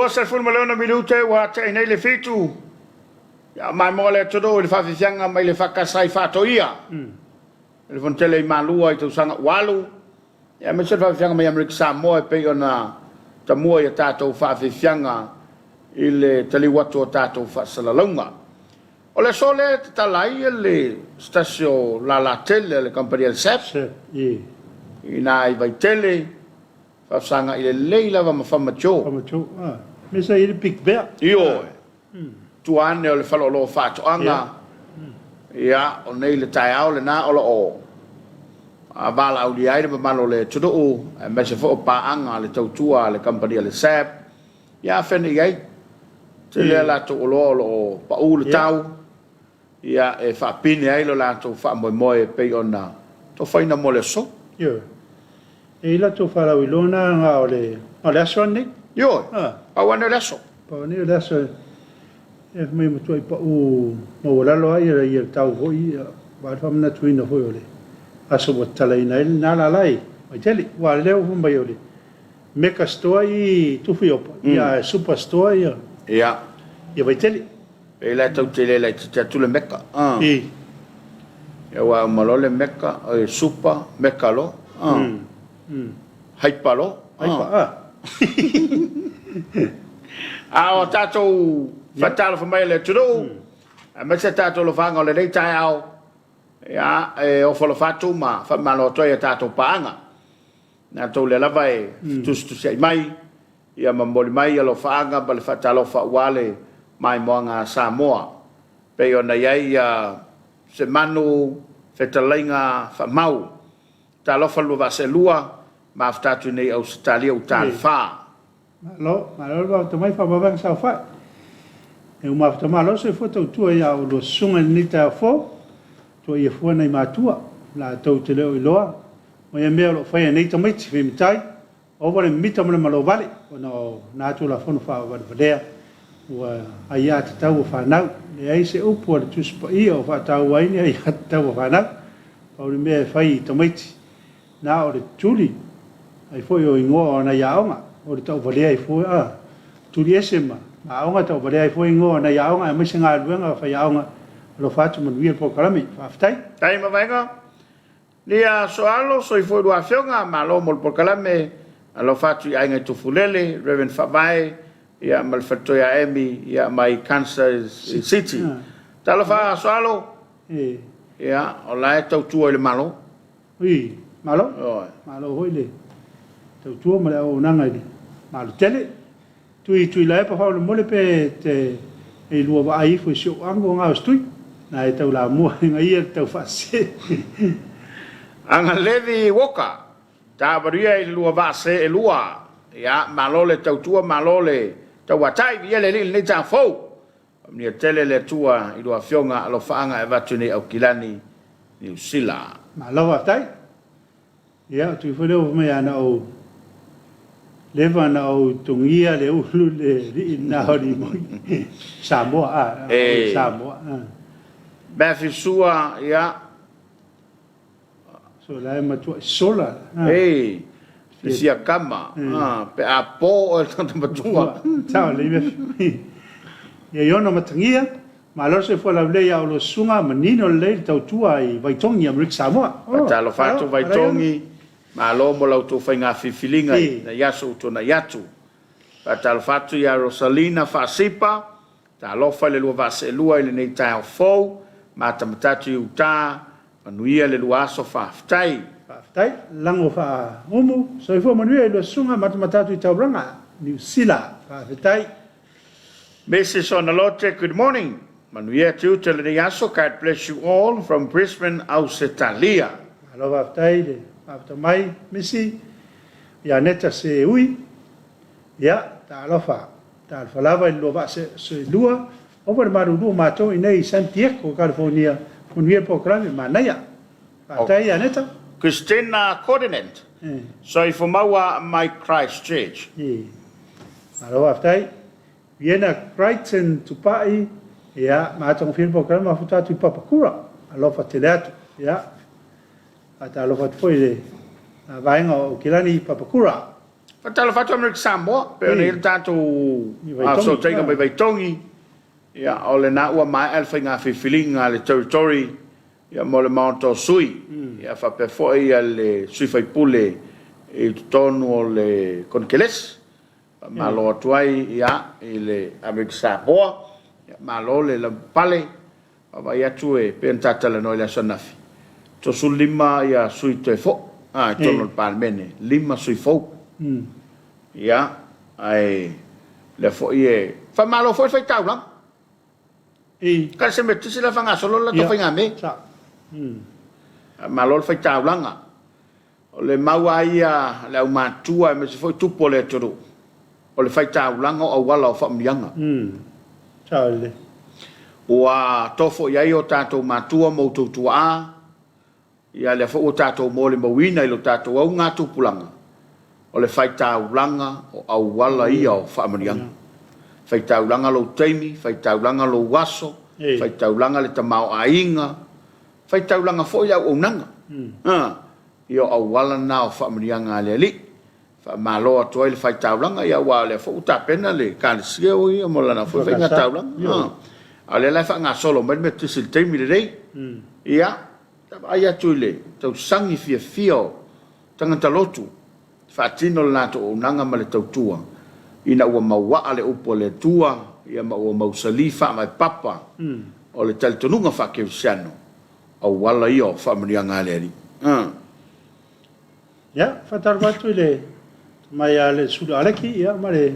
26 minute ua te'i nei le fitu. Ia maimoa le atunuu i le faafiafiaga mai le EFKS i Faatoia. I le Fonotele i Malua i tausaga ua alu, ia aemaise le faafiafiaga mai Amerika Samoa e pei ona tamua i a tatou faafiafiaga i le taliu atu o tatou faasalalauga. O le aso lea e tatala ai le se tasi o lala tele a le kamupani a le SAP i ina i Vaitele, faafesagai lelei lava ma Farmer Joe. Farmer Joe, ah, mea sa i ai le Big Bear. Ioe. Tua ane o le faleoloa o faatoaga, ia, o nei le taeao lena o lo o valaaulia ai le mamalu o le atunuu, aemaise foi o paaga a le tautua a le kamupani a le SAB, ia a feagai ai. Tele a latou oloa o lo o pau le tau, ia, e faapine ai lo latou faamoemoe e pei ona tofaina mo le aso. Ioe. E i ai latou faalauiloa na na o le, na o le aso lenei. Ioe, pau lava lenei o le aso. Pau lenei o le aso e fai mai e matuai pau maualalo lava ia le tau foi, aua le faamanatuina foi o le aso ua tatalaina ai lena lala i Vaitele. Aua o lea ua fai mai o le Mega Store i Tufuiopa, ia ae Super Store ia, ia Vaitele. Pei la e tau tele laitiiti atu le Meka. Ia aua e uma loa le Meka, oi Super, Meka loa. Haipa loa. Haipa, a. A o tatou faatalofa mai e le atunuu, aemaise a tatou alofaga o lenei taeao, ia, e ofo alofa atu ma faamalo atu ai i a tatou paaga. Latou lea lava e fetusitusiai mai, ia momoli mai alofaaga ma le faatalofa aua le maimoaga a Samoa. E pei ona i ai se manu fetalaiga faamau. Talofa le lua vaa seelua, mafuta atu i nei Ausetalia Utalefa. Malo, malo le vaota mai faavavega saofai. E uma mafuta malo le soifua tautua ia oulua susuga i lenei taeao fou. Tua ia fua nai matua, latou te le o iloa ma ia mea o lo o faia e nei tamaiti faimatai. Ova le mimita ma le malovale ona o na Tulafono faavalevalea ua aiatatau a fanau. Leai se upu a le Tusi Paia o faataua ai ni aiatatau a fanau. Pau le mea e fai i tamaiti, na o le tuli ai foi o igoa o nai aoga, o le tauvalea ai foi, a tuli ese ma aoga, tauvalea ai foi igoa o nai aoga aemaise galuega a faiaoga. Alofa atu, manuia le polokalame. Faafetai. Tai ma Vaega. Lia Soalo, Soifua i lua afioga, malo mo le polokalame, alofa atu i aiga i Tufulele, Rev. Faavae, ia ma le faletoi a Amy, ia mai Kansas City. Talofa Soalo, ia o la e tautua i le Malo. Ui, malo. Malo foi le tautua ma le auaunaga i le Malo tele. Tui Tuilaepa faamolemole pe te e lua vaai ifo i si ou ago nga o se tui na e taulamua i nga ia le tau faasese. Aga Levi Walker, Tavaria i le lua vaa se e lua. Ia, malo le tautua, malo le tauatai, viia le Alii i lenei taeao fou. Faamanuia tele le Atua i lua afioga, alofaaga e avatu i nei Aukilani, Niu Sila. Malo faafetai. Ia, o tui foi lea ua fai mai ana ou leva na ou togia le ulu le alii lena o Limoni Samoa a, e Samoa a. Matthew Sua, ia. So la e matuai sola. E, le siakama, pe a po oe le tagata matua. Sao lelei Matthew. Ia Iona Matagia, Malo le soifua laulelei ia oulua susuga, manino lelei le tautua i Vaitogi Amerika Samoa. Faatalofa atu Vaitogi, malo mo la outou faiga filifiliga i nai aso ua tuanai atu. Faatalofa atu ia Rosalina Faasipa, talofa i le lua vaa seelua i lenei taeao fou, matamata atu i uta, manuia le lua aso faafetai. Faafetai, lago faamumu, soifua manuia i lua susuga, matamata atu i Tauranga, Niu Sila. Faafetai. Mrs Onalote, good morning. Manuia tiute lenei aso, God bless you all from Brisbane, Ausetalia. Malo faafetai le mafuta mai Misi ia Neta Seui. Ia, talofa, talofa lava i le lua vaa seelua, ova le malulu o matou i nei i San Diego, California. Manuia le polokalame, manaia. Faafetai ia Neta. Christina Coordinate, soifua maua mai Christchurch. Malo faafetai. Vienna Crichton Tupai, ia, matagofie le polokalame mafuta atu i Papakura. Alofa tele atu. Ia, faatalofa atu foi i le vaega o Aukilani i Papakura. Faatalofa atu Amerika Samoa, pei ona i ai le tatou fesootaiga mai Vaitogi. Ia, o lena ua maea le faiga filifiliga a le Territory ia mo le Maota o Sui, ia faapea foi le sui faipule i totonu o le Konekelesi. Faamalo atu ai ia i le Amerika Samoa, ia malo le lavapapale. Vaavaai atu e pei ona ta talanoa i le aso ananafi, 35 ia sui toe foi i totonu o le Palemene, 5 sui fou. Ia, ae lea foi e faamalo foi le fai taulaga. Ka se mea tisi la faagasolo le latou faigamea. Faamalo le fai taulaga. O le mau lava ia a le aumatua aemaise foi tupu o le atunuu, o le faitaulaga o auala o faamanuiaga. Ua tofo i ai o tatou matua ma outou tuaa, ia lea foi ua tatou molimauina i lo tatou augatupulaga, o le faitaulaga o auala ia o faamanuiaga. Faitaulaga lou taimi, faitaulaga lou aso, faitaulaga le tamaoaiga, Faitaulaga foi le auaunaga. Ia o auala na o faamanuiaga a le Alii. Faamalo atu ai le faitaulaga, ia aua o lea foi ua tapena le Ekalesia ia mo lana foi faigataulaga. A o lea la e faagasolo mai le Metotisi i le taimi lenei. Ia, vaai atu i le tausagi fiafia o tagata lotu e faatino le latou auaunaga ma le tautua ina ua mauaa le upu a le Atua ia ma ua mausali faavaepapa o le talitonuga faakerisiano, auala ia o faamanuiaga a le Alii. Ia, faatalofa atu i le tamai ia Sulu Aleki ia ma le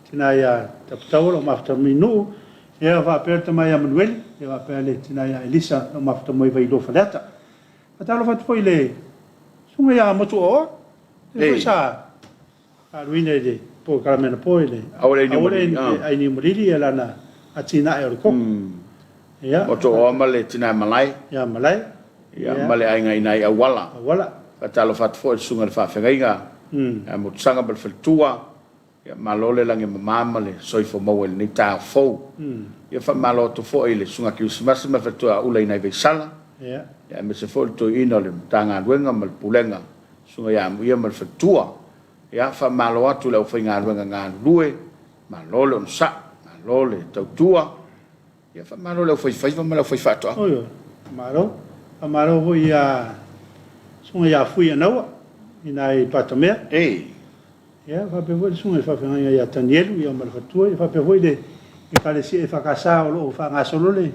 tina ia Taputaua lo mafuta mai Nuu, ia faapea le tamai ia Manueli, ia faapea le tina ia Elisa lo mafuta mai Vailoa Faleata. Faatalofa atu foi i le susuga ia Motuoa, lea foi sa faaaluina i le polokalame anapo i le Aua le Ainiu Malili ia lana atinae o le koko. Ia. Motuoa ma le tina Malae. Ia Malae. Ia ma le aiga i nai Auala. Auala. Faatalofa atu foi i le susuga i le faafeagaiga ia Motusaga ma le faletua. Ia malo le lagi e mama ma le soifua maua i lenei taeao fou. Ia faamalo atu foi i le Susuga Kerisimasi ma le Faletua Ula i nai Vaisala, ia aemaise foi le toeaina o le Matagaluega ma le Pulega, Susuga ia Amuia ma le Faletua. Ia faamalo atu i le aufaigaluega galulue, malo le onosai, malo le tautua. Ia faamalo i le aufaifaiva ma le aufaifaatoaga. Oi, faamalo. Faamalo foi ia Susuga ia Fui Anaua i nai Patamea. Ei. Ia faapea foi le Susuga i le Faafeagaiga ia Tanielu ia ma le faletua, ia faapea foi le Ekalesia EFKS o lo o faagasolo le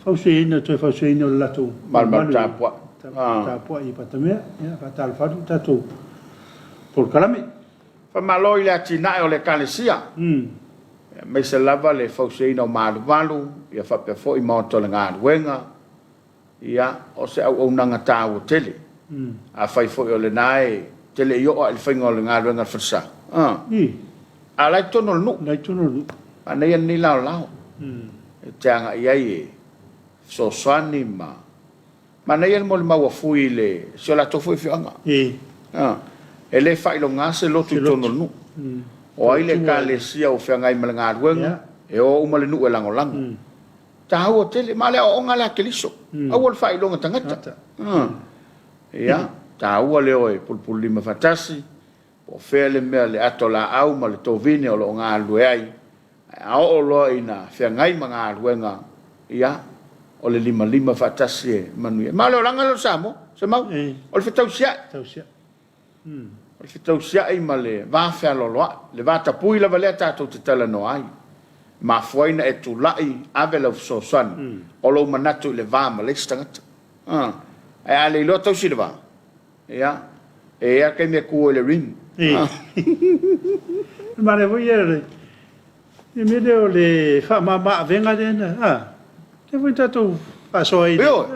fausiaina, toe fausiaina o le latou malumalu tapuai. Tapuai i Patamea. Ia faatalofa atu le tatou polokalame. Faamalo i le atinae o le Ekalesia, aemaise lava le fausiaina o malumalu, ia faapea foi maota o le galuega. Ia, o se auaunaga taua tele. Afai foi o lena e te le i oo lava i le faiga o le galuega a le falesa, a o la e i totonu o le nuu. La e i totonu o le nuu. Manaia lenei laolao e te agai ai e fesoasoani ma manaia le molimau a Fui i le si o latou foi afioaga. E le faailoga se lotu i totonu o le nuu. O ai le Ekalesia ua feagai ma le galuega, e o uma le nuu e lagolago. Taua tele, ma o le aoaoga lea a Keriso, aua le faailoga tagata. Ia, taua le o e pulupululima faatasi, po o fea le mea le ato laau ma le tovine o lo o galulue ai, ae a oo loa ina feagai ma galuega, ia, o le limalima faatasi e manuia. Ma o le olaga lea o Samoa, Semau, o le fetausiai. O le fetausiai ma le va fealoaloai, le va tapui lava lea tatou te talanoa ai. E mafua ai ona e tulai ave lau fesoasoani o lou manatu i le va ma le isi tagata. Ae a le iloa tausi le va, ia, e i ai lava le taimi e tu ai le rim. E manaia foi ia le mea lea o le faamama-avega lea na, lea foi na tatou faasoa ai. Ioe.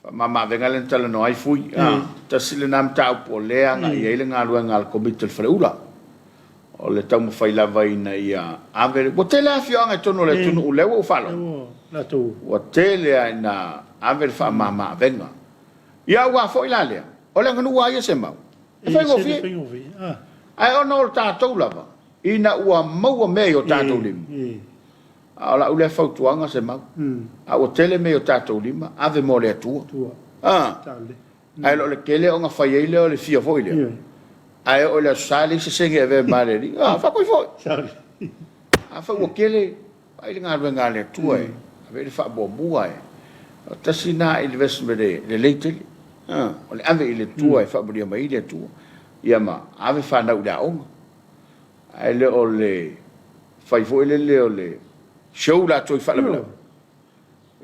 Faamamaavega lea na talanoa ai Fui. Tasi lena mataupu o lea e agai i ai le galuega a le Komiti o le Faleula. O le taumafai lava ina ia ave... Ua tele lava afioaga i totonu o le atunuu lea ua ou faalogo. Ua tele lava ina ave le faamamaavega. Ia aua foi la lea, o le aganuu lava ia Semau, e faigofie. Ae ona o tatou lava, ina ua maua mea i o tatou lima, A o lau lea fautuaga Semau, a ua tele mea i o tatou lima, ave mo le Atua. A, ae le o le tele ona fai ai lea o le fia foi lea. Ae oo i le Aso Sa e leai se sene e avea ma le Alii. A, faatoi foi. Afai ua tele, vaai le galuega a le Atua e ave i ai le faamuamua e. O tasi lena investment e lelei tele. O le ave i le Atua e faamanuia mai ai le Atua. Ia ma ave fanau i le aoga. Ae le o le fai foi lele o le show latou i faalavelave.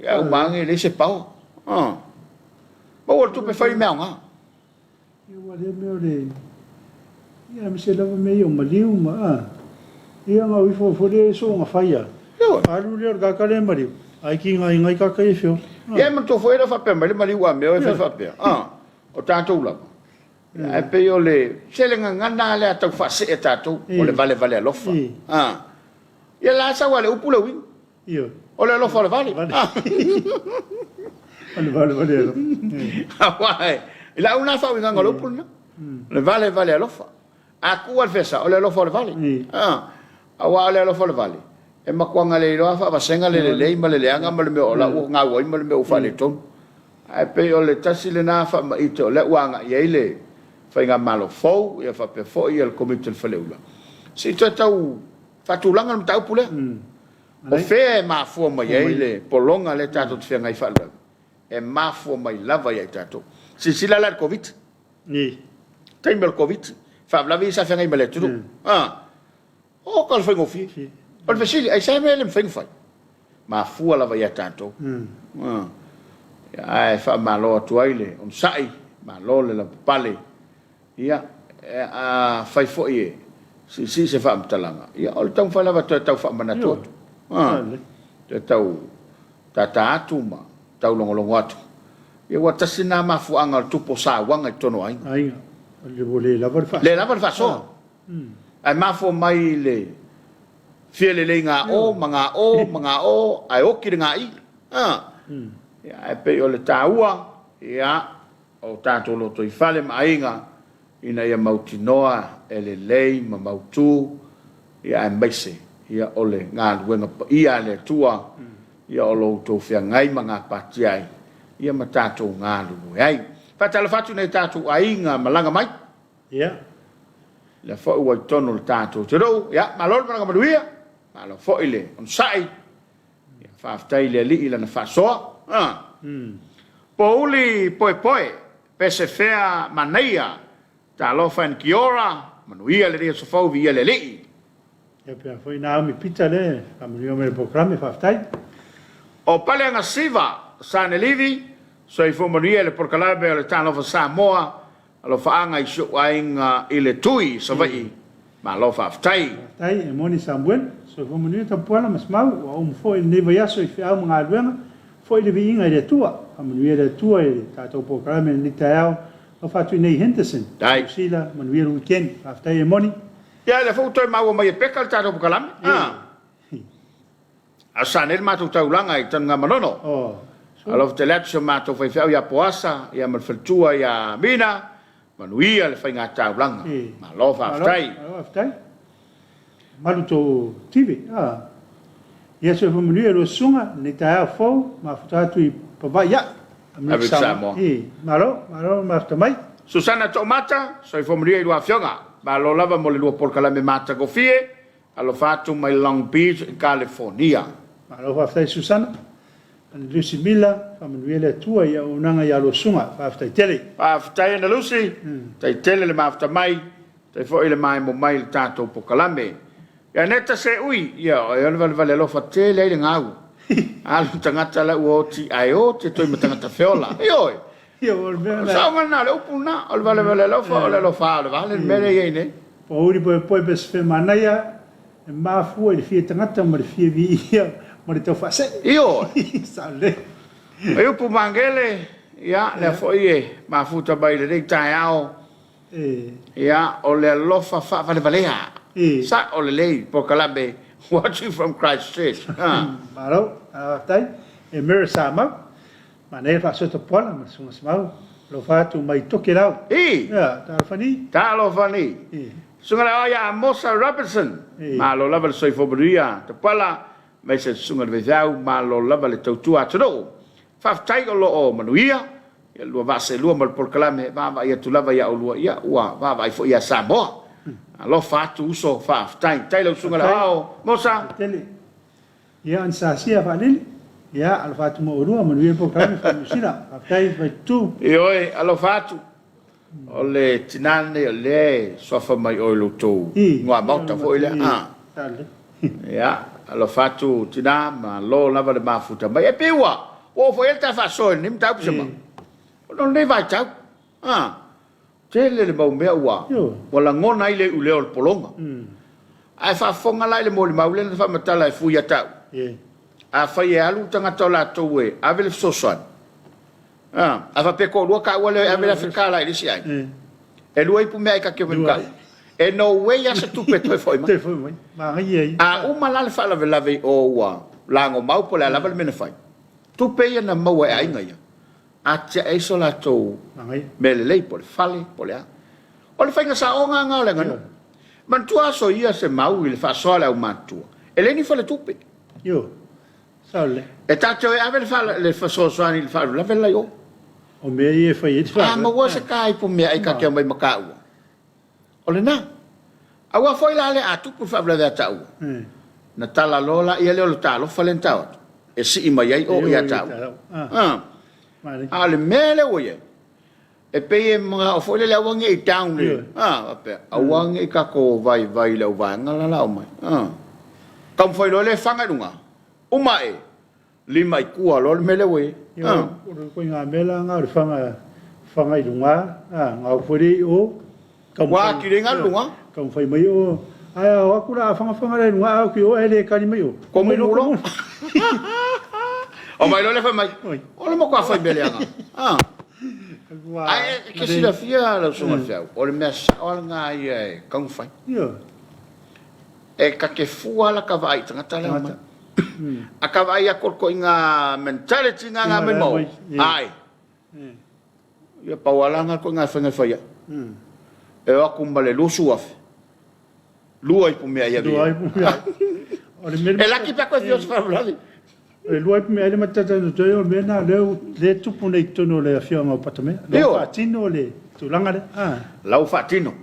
Ia uma ane e leai se power. Maua le tupe fai mea aoga. Ia ua lea mea o le, ia aemaise lava mea ia o maliu ma a. Ia na o ifo foi lea soona fai a. Alu lea o le kaka lea maliu, ai ki ngai ngai kaka ia fio. Ia e manatua foi e le o faapea mai le maliu a mea e fai faapea. A, o tatou lava. Ae pei o le, se le gagana lea tau faasee tatou, o le valevale alofa. A, ia la sau a le upu le uiga. Ioe. O le alofa o le vale. O le vale vale alofa. Aua e, i lau lena faauigaga o le upu lena. O le vale vale alofa. A tuu lava le fesa, o le alofa o le vale. Aua o le alofa o le vale, e matua galeiloa faavasega le lelei ma le leaga ma le mea o la ua gau ai ma le mea ua faaletonu. Ae pei o le tasi lena faamaite o lea ua agai i ai le Faigamalo fou ia faapea foi le Komiti o le Faleula, se i toe tau faatulaga le mataupu lea. O fea e mafua mai ai le pologa lea tatou te feagai faalavelave? E mafua mai lava ia i tatou. Silasila la i le Koviti. Taimi o le Koviti, faalavelave ia sa feagai ma le atunuu. Oka le faigofie. O le fesili, aisea mea e le mafai ona fai? Mafua lava ia tatou. Ae faamalo atu ai le onosai, malo le lavapapale. Ia, afai foi e siisii se faamatalaga, ia o le taumafai lava e toe tau faamanatu atu, toe tau tata atu ma tau logologo atu. Ia aua tasi lena mafuaaga o le tupu o sauaga i totonu o aiga. Aiga, ua le lava le faasoa. Le lava le faasoa. Ae mafua mai i le fia lelei ga-o ma ga-o ma ga-o ae oti le ga-i. Ia, ae pei o le taua, ia, o tatou lotoifale ma aiga ina ia mautinoa e lelei ma mautu, ia aemaise ia o le galuega paia a le Atua ia o lo outou feagai ma gapatia ai ia ma tatou galulue ai. Faatalofa atu i nai o tatou aiga malaga mai. Ia. Lea foi ua i totonu o le tatou atunuu. Ia, malo le malaga manuia, malo foi le onosai. Faafetai i le Alii i lana faasoa. Pouli poepoe, pese fea manaia, talofa and kia ora, manuia lenei aso fou viia le Alii. Ia pea foi Naomi Pita lea e faamanuia mai le polokalame, faafetai. O Paleagasiva Sanelivi, soifua manuia i le polokalame o le Talofa Samoa Alofaaga i si ou aiga i le Tui, Savaii. Malo faafetai. Faafetai e moni Samuel. Soifua manuia Tapuala ma Semau. Ua uma foi lenei vaiaso i feau ma galuega. Foi le viiga i le Atua. Faamanuia le Atua i le tatou polokalame i lenei taeao. Alofa atu i nei Henderson, Dai. Niu Sila, manuia le weekend. Faafetai e moni. Ia, lea foi ua toe maua mai e Peka le tatou polokalame. A sa nei le matou taulaga i Tanugamanono. Alofa tele atu si o matou faifeau ia Poasa ia ma le faletua ia Mina, manuia le faiga taulaga. Malo faafetai. Malo faafetai. Malu tou tive. Ia soifua manuia lua susuga lenei taeao fou mafuta atu i Pavaii ae. Amerika Samoa. Malo, malo mafuta mai. Susana Toomata, soifua manuia i lua afioga. Malo lava mo le lua polokalame matagofie. Alofa atu mai Long Beach i Kalifornia. Malo faafetai Susana. Ana Lucy Miller, faamanuia le Atua i auaunaga ia lua susuga. Faafetai tele. Faafetai Ana Lucy, faafetai tele le mafuta mai, faafetai foi le maemo mai i le tatou pokalame. Ia Neta Seui, ia o le valevale alofa tele ai le gau. Alu tagata la ua oti ae oti atu ai ma tagata feola. Ioe. Ia o le mea lena. Saoga lena, o le upu lena, o le valevale alofa, o le alofa o le vale, le mea lea e i ai nei. Pouli poepoe pe se manaia e mafua i le fia tagata ma le fia viia ma le tau faasee. Ioe. Sao lelei. E upu magele, ia, lea foi e mafuta mai i lenei taeao, ia, o le alofa faavalevalea. Sao lelei, polokalame Watching from Christchurch. Malo, faafetai. E Mary Samau. Manaia le faasoa tapuala ma le susuga Semau. Alofa atu mai Tokelau. I. Ia, talofa ni. Talofa ni. I. Susuga le Aoa Amosa Robertson. I. Malo lava le soifua manuia Tapuala, aemaise le susuga i le Vaifeau, malo lava le tautua atunuu. Faafetai o lo o manuia. Ia lua vaa seelua ma le polokalame, vaavaai atu lava ia oulua, ia ua vaavaai foi ia Samoa. Alofa atu uso, faafetai. Tai lau susuga i le Aoao, Mosa. Tele. Ia Anastasia Faalili, ia alofa atu ma oulua, manuia le polokalame faa-Niu Sila. Faafetai Vaitutu. Ioe, alofa atu. O le tina lenei o lea e suafa mai oe i lo outou igoa maota foi lea. Ia, alofa atu tina, malo lava le mafuta mai. E pei ua oo foi i ai le ta faasoa i lenei mataupu Sema. Ona o lenei vaitau, tele le mau mea ua lagona ai le iuleo o le pologa. Ae faafofoga la i le molimau lea na faamatala e Fui ia te au. Afai e alu le tagata o latou e ave le fesoasoani, a faapea e toalua taua lea e ave le $1,000 i le isi aiga, e lua ipu meaai ta te omai ma taua. E no way lava se tupe e toe foi mai. Toe foi mai. Manaia ia. A uma la le faalavelave i o ua lagomau po o le a lava le mea na fai, tupe ia na maua e aiga ia, atiae ai so latou mea lelei po o le fale po o le a. O le faiga saoga lena o le aganuu. Manatua aso ia se mau i le faasoa a le aumatutua, e leai ni faletupe. Ioe. Sao lelei. E ta te o e ave le fesoasoani i le faalavelave la i o. O mea ia e fai ai le faalavelave. A maua se ta ipu meaai ta te omai ma taua, o lena. Aua foi la lea a tupu le faalavelave ia taua, na tala loa laia lea o le talofa lea na tau atu, e sii mai ai o ia taua. A o le mea lea ua i ai, e pei e manao foi lele aua ne i down le, faapea, aua ne i tatou vaivai i le auvaega la la omai. Taumafai loa lea e faga i luga, uma ae, lima i tua loa le mea lea ua i ai. Ia, o le ituaiga mea la lena o le faga, faga i luga, gau foi lea i o, Ua atili ai galu luga. Taumafai mai o, ae a o atu la a fagafaga la i luga, a o atu i o ae le tali mai o. Komu mulo. O mai loa lea fai mai, o le matua fai mea leaga. Ae e te silafia lau susuga i le Feau, o le mea sao lava lena ia e tatau ona fai. E ta te fua lava lata vaai i tagata la e omai. A ta vaai atu o le ituaiga mentality lena na aumai ma o, ai. Ia pau lava la lena ituaiga faiga e fai ai. E o atu ma le 20,000, lua ipu meaai e ave i ai. E laki pe a toe fia o se faalavelave. O le lua ipu meaai lea ma te talatalanoa atu ai, o le mea lena o lea e tupu nei i totonu o le afioaga o Patamea. O la ua faatino le tulaga lea. La ua faatino.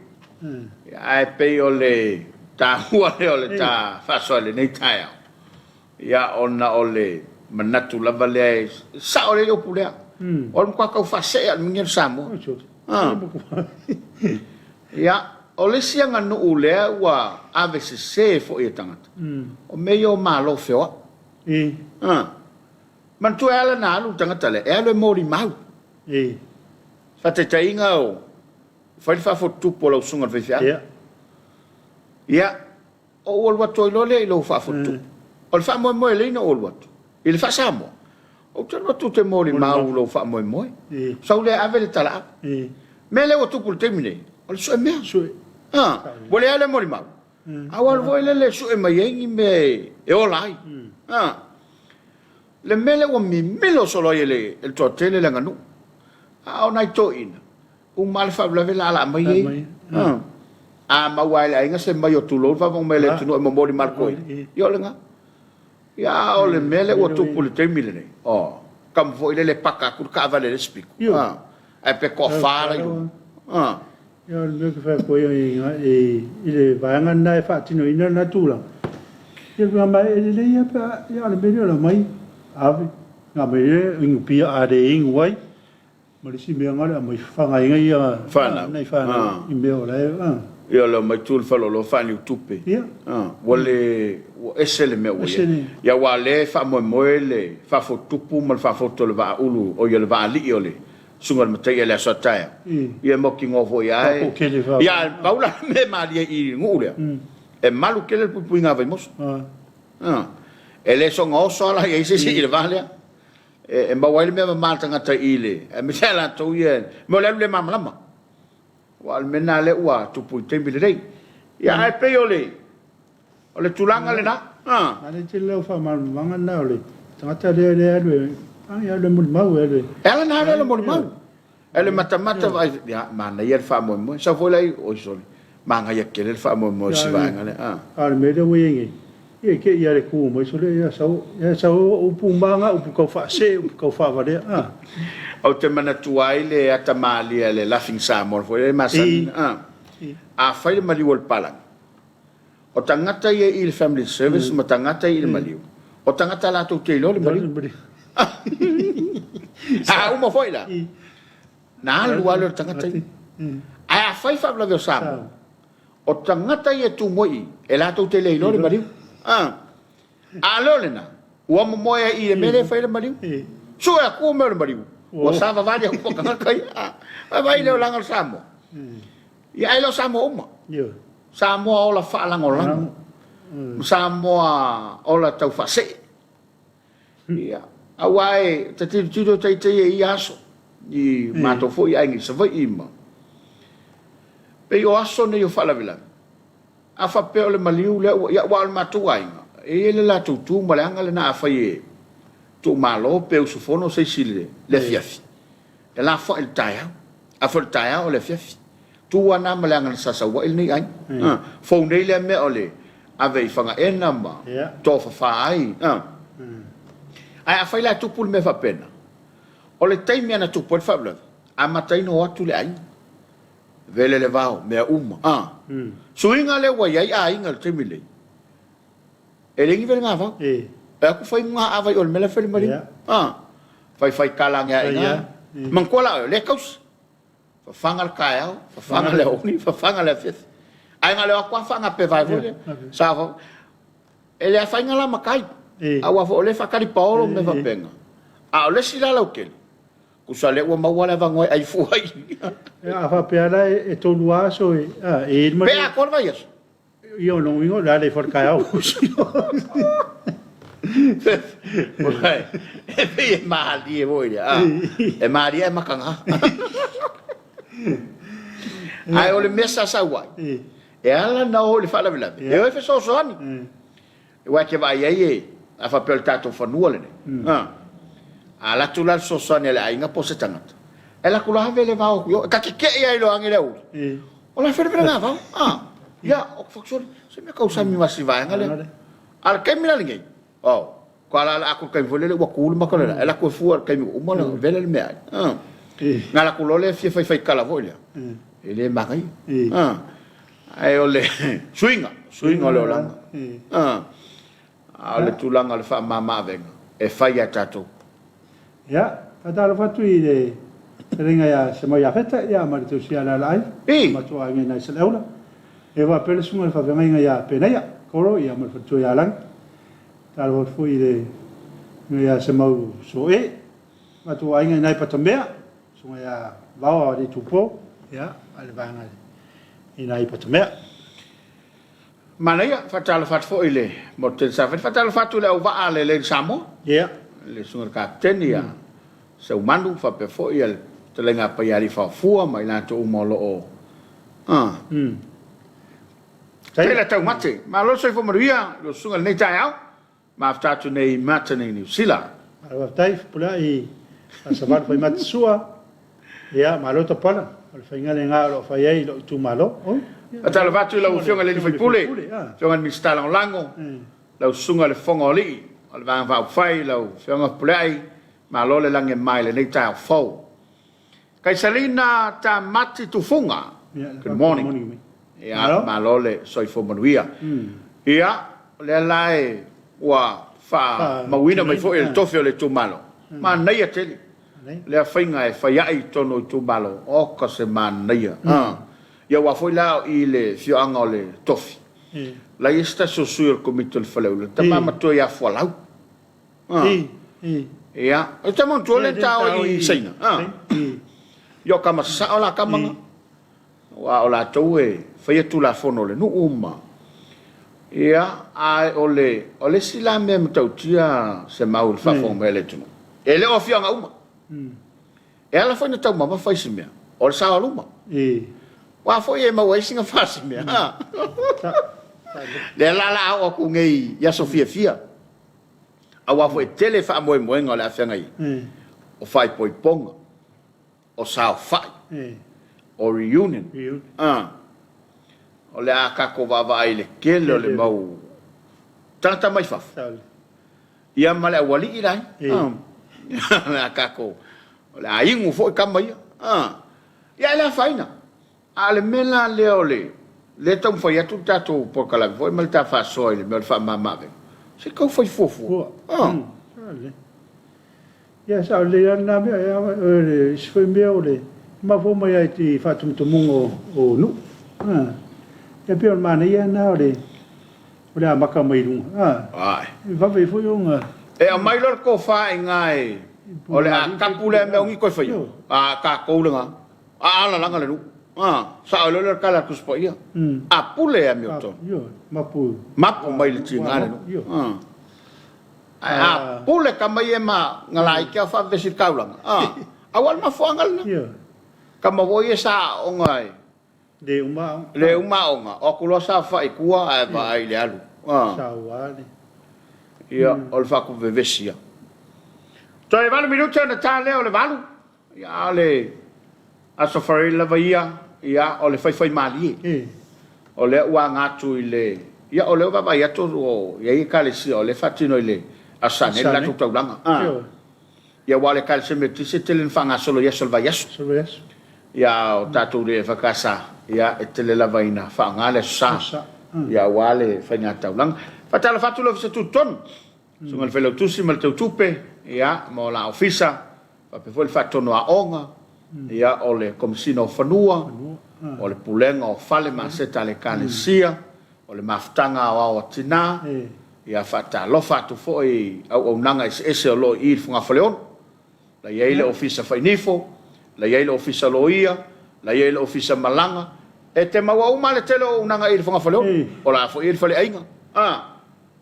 Ae pei o le taua lea o le ta faasoa i lenei taeao, Ia, ona o le manatu lava lea e sao lelei le upu lea. O le matua tau faasee lava o le mea lenei o le Samoa. Ia, o le isi aganuu lea ua ave sese foi e tagata, o mea ia o Malo feoai. Manatua e ala ona alu le tagata lea, e alu e molimau. Faataitaiga, o fai le faafotutupu a lau susuga i le faifeau. Ia, Ou alu atu ai loa lea i lou faafotutupu. O le faamoemoe e lei na ou alu atu i le faa-Samoa, ou te alu atu ou te molimau i lou faamoemoe. Sau lea e ave le talaau. Mea lea ua tupu i le taimi nei, o le sue mea. Ua leai lava le molimau, a ua alu foi lele e sue mai ai ni mea e ola ai. Le mea lea ua mimilo solo ai e le toatele le aganuu. A o nai toeaiina, Uma lava le faalavelave laalaa mai ai. A maua lava e le aiga se maio tulou le faafofoga mai a le atunuu e momoli ma le toeaina, ia o lena. Ia a o le mea lea ua tupu i le taimi lenei, oh, tama foi lele e paka atu le taavale i le isi pito, ae pe toafa la i luga. Ia o le mea ou te fai atu ai i le vaega lena e faatinoina lena tulaga, ia ma e lelei lava pe a, ia a o le mea lea o le aumai ave, aumai inu pia a le inu ai, Ma le isi mea na o le aumai fafaga ai ia Fanau. nai fanau i mea o la e. Ia o le omai tu i le faleoloa faaniu tupe. Ia. Ua le ua ese le mea ua i ai. Ia aua o lea e faamoemoe le faafotutupu ma le faafoto o le vaa ulu oi o le vaa alii o le Susuga i le Mataia i le aso a taeao. Ia e mautinoa foi lava e. Ia ae pau la le mea e malie i i le nuu lea, e malu tele le puipuiga a Vaimoso. E le soona oso lava la i ai se isi i le va lea. E maua ai le mea mama a le tagata i le, aemaise lava latou ia, mea o le alu le malamalama. Aua o le mea lena lea ua tupu i le taimi lenei. Ia ae pei o le, o le tulaga lena. Manaia tele lau faamalamalamaga lena o le tagata lea e alu e, e alu e molimau, e alu e. E ala ona alu e molimau. E alu e matamata vaai, ia manaia le faamoemoe. Sau foi la i, oi sole, manaia tele le faamoemoe o si vaega lea. A o le mea lea ua i ai nei, Ia te i a le tu mai sole ia sau ia sau upu manga upu tau faasee upu tau faavalea a. Ou te manatua ai le ata malie a le Laughing Samoa foi lea e masani a. Afai le maliu o le palagi, o tagata ia i le Family Service ma tagata ia i le maliu, o tagata latou te iloa le maliu. A uma foi la, na alu lava lea o le tagata ia. Ae afai faalavelave o Samoa, O tagata ia e tu moi i, e latou te le iloa le maliu. A, a leo lena, ua momoe ai i le mea lea e fai ai le maliu. Sue atu mea o le maliu, ua savavali atu ma tagata ia. A, vaavaai i le olaga o le Samoa. Ia, ae le o Samoa uma. Samoa ola faalagolago, ma Samoa ola taufaasee. Ia, aua e te tilotilo ita ia i ia aso, i matou foi aiga i Savaii ma... Pei o aso nei o faalavelave, a faapea o le maliu lea ua... Ia, aua o le matou aiga, e i ai le latou tu ma le aga lena afai e tuumalo pe usufono se isi i le afiafi, E lafoai i le taeao. Afai o le taeao o le afiafi. Tu a na ma le aga na sa sau ai lenei aiga. Mm. Fou nei lea mea o le ave i Fagaena ma yeah. tofafa ai. Mm. Ae afai la e tupu le mea faapena, o le taimi ana tupu ai le faalavelave, amata ai ona o atu le aiga. Vele le vao, mea uma. Ah. Mm. Suiga lea ua i ai aiga i le taimi lenei, E le ni vele vau. E aku fai mga avai o le mea la fai le maliu. Ah. Fai fai kala nge ai nga. Manatua la oe, le kausi. Fafaga le taeao, fafaga le aoauli, fafaga le afiafi. Ae na o le o atu lava faagape vae foi lea. Sa fa E le afaina la matai. Aua foi o lea e faatali paolo ma mea faapena. A o le isi la lautele, tusa lea ua maua le avanoa e ai fua ai. A faapea la e 3 aso e, e i ai le maliu. Pe atoa le vaiaso. Ia o lona uiga o le a le ifo i le taeao. E pei e malie foi lea. Ah, e malie ae mataga. Ae o le mea sa sau ai, e ala ona o i le faalavelave, e o e fesoasoani. Aua e te vaai ai e, a faapea o le tatou fanua lenei, a alu atu la le fesoasoani a le aiga po o se tagata, e alu atu loa ave le vao atu i o, e ta te tei lava i le age le aoauli, o la e felefele ngā vao, a, ia, o te whakusori, se mea tausami ma si vaega lea. A o le taimi la lenei, oh, ko ala ala atu le taimi foi lele ua tu le mata o le la, e alu atu e fua i le taimi ua uma ona vele le meaai, a. Na alu atu loa lea fia faifai tala foi lea, e le manaia, a. Ae o le suiga, suiga o le olaga. A o le tulaga o le faamama avega, e fai ia tatou. Ia, faatalofa atu i le fetalaiga ia Semau Iafeta, ia ma le tausi ia Lealaai, le matou aiga i nai Saleaula. E faapea le susuga i le faafeagaiga ia Penaia, Koro, ia ma le faletua ia Lagi. Faatalofa atu foi i le fetalaiga ia Semau Soe, matou aiga i nai Patamea, Susuga ia Vao Alii Tupo, ia, a le vaega i nai Patamea. Manaia, faatalofa atu foi i le Motu Tele Safari, faatalofa atu i le auvaa a le Lady Samoa, Ia. le susuga i le Kapeteni ia Seumanu, faapea foi le fetalaiga a Paialii Faofua ma i latou uma o lo o Tele taumate. Malo le soifua manuia i lau susuga i lenei taeao. Mafuta atu nei i Matane, Niu Sila. Malo faafetai Fepuleai Faasavalu Faimata Sua. Ia, malo tapala. O le faiga lena o lo o fai ai i lou itumalo. Oi. Faatalofa atu i lau Afioga i le Sui Usufono, Afioga i le Minisita Lagolago, lau Susuga i le Fofoga o Alii o le Vaega Faaupufai, lau Afioga Fepuleai, malo le lagi e mama i lenei taeao fou. Kaisalina Tamati Tufuga, good morning. Ia, malo le soifua manuia. Ia, o lea la e ua faamauina mai foi e le tofi o le itumalo, manaia tele lea faiga e fai ai i totonu o itumalo, oka se manaia. Ia aua foi la o i le afioaga o le tofi, la e i ai se tasi o sui o le komiti o le faleula, le tama matua ia Fualau. Ia, o te manatua lea ta o i Saina. Ia o kama sasao la kama nga. Aua o latou e faia tulafono o le nuu ma. Ia, ae o le o le isi la mea e matautia se mau i le faafofoga mai a le atunuu, e le o afioaga uma. E ala foi ona taumamafa isi mea, o le saoluma. Aua foi e maua ai sina fasi mea. Lea la o le a oo atu nei i aso fiafia. Aua foi e tele faamoemoega o le a feagai ai, o faaipoipoga, o saofai, o reunion, a, o le a tatou vaavaai i le tele o le mau tagata mai fafo. Ia ma le aualii la e. A tatou, o le a inu foi tama ia. Ia e le afaina. A o le mea la lea o le lea e taumafai atu le tatou polokalame foi ma le ta faasoa i le mea o le faamama avega, se i tau fai fuafua. Ia sao lelei lava lena mea. O le isi foi mea o le mafaufau mai lava i faatumutumuga o nuu. Ia pei o le manaia lena o le o le amata mai luga. E vave foi ona. E aumai loa le tofa i ina e o le a tapu lea mea o ni toe faia. A tatou lena. A alalaga le nuu. Sao ai loa lea o le tala a le Tusi Paia. A pule e amiotonu. Mapu mai le tiga le nuu. Ae a pule tama ia ma galaiti a o faavevesi i le taulaga, a, aua o le mafuaaga lena. Tama foi ia sa aoga e. Le uma aoga. Le uma aoga, o atu loa saofai i tua ae vaai i le alu. A. Saua le. Ia, o le faatuvevesi ia. Toe 8 minute ona ta lea o le 8. Ia, a o le Aso Faraile lava ia, ia, o le faifaimalie. O lea ua aga atu i le, ia, o lea ua vaavaai atu o i ai Ekalesia o lea e faatino i le Aso Sa nei le latou taulaga. Ia, aua o le Ekalesia Metotisi e tele ina faagasolo i aso o le vaiaso. Ia, a o tatou le EFKS, ia, e tele lava ina faaaoga le Aso Sa, ia, aua le faiga taulaga. Faatalofa atu le Ofisa Tutotonu, Susuga i le Failautusi ma le Teutupe, ia, ma o la Ofisa, faapea foi le Faatonu Aoga, ia, o le Komesina o Fanua, o le Pulega o Fale ma Aseta a le Ekalesia, o le Mafutaga Aoao a Tina, ia, faatalofa atu foi i auaunaga eseese o lo o i i le Fogafaleono. La i ai le Ofisa Fainifo, la i ai le Ofisa Loia, la i ai le Ofisa Malaga. E te maua uma lava le tele o auaunaga i le Fogafaleono. O la foi e i ai le faleaiga. A.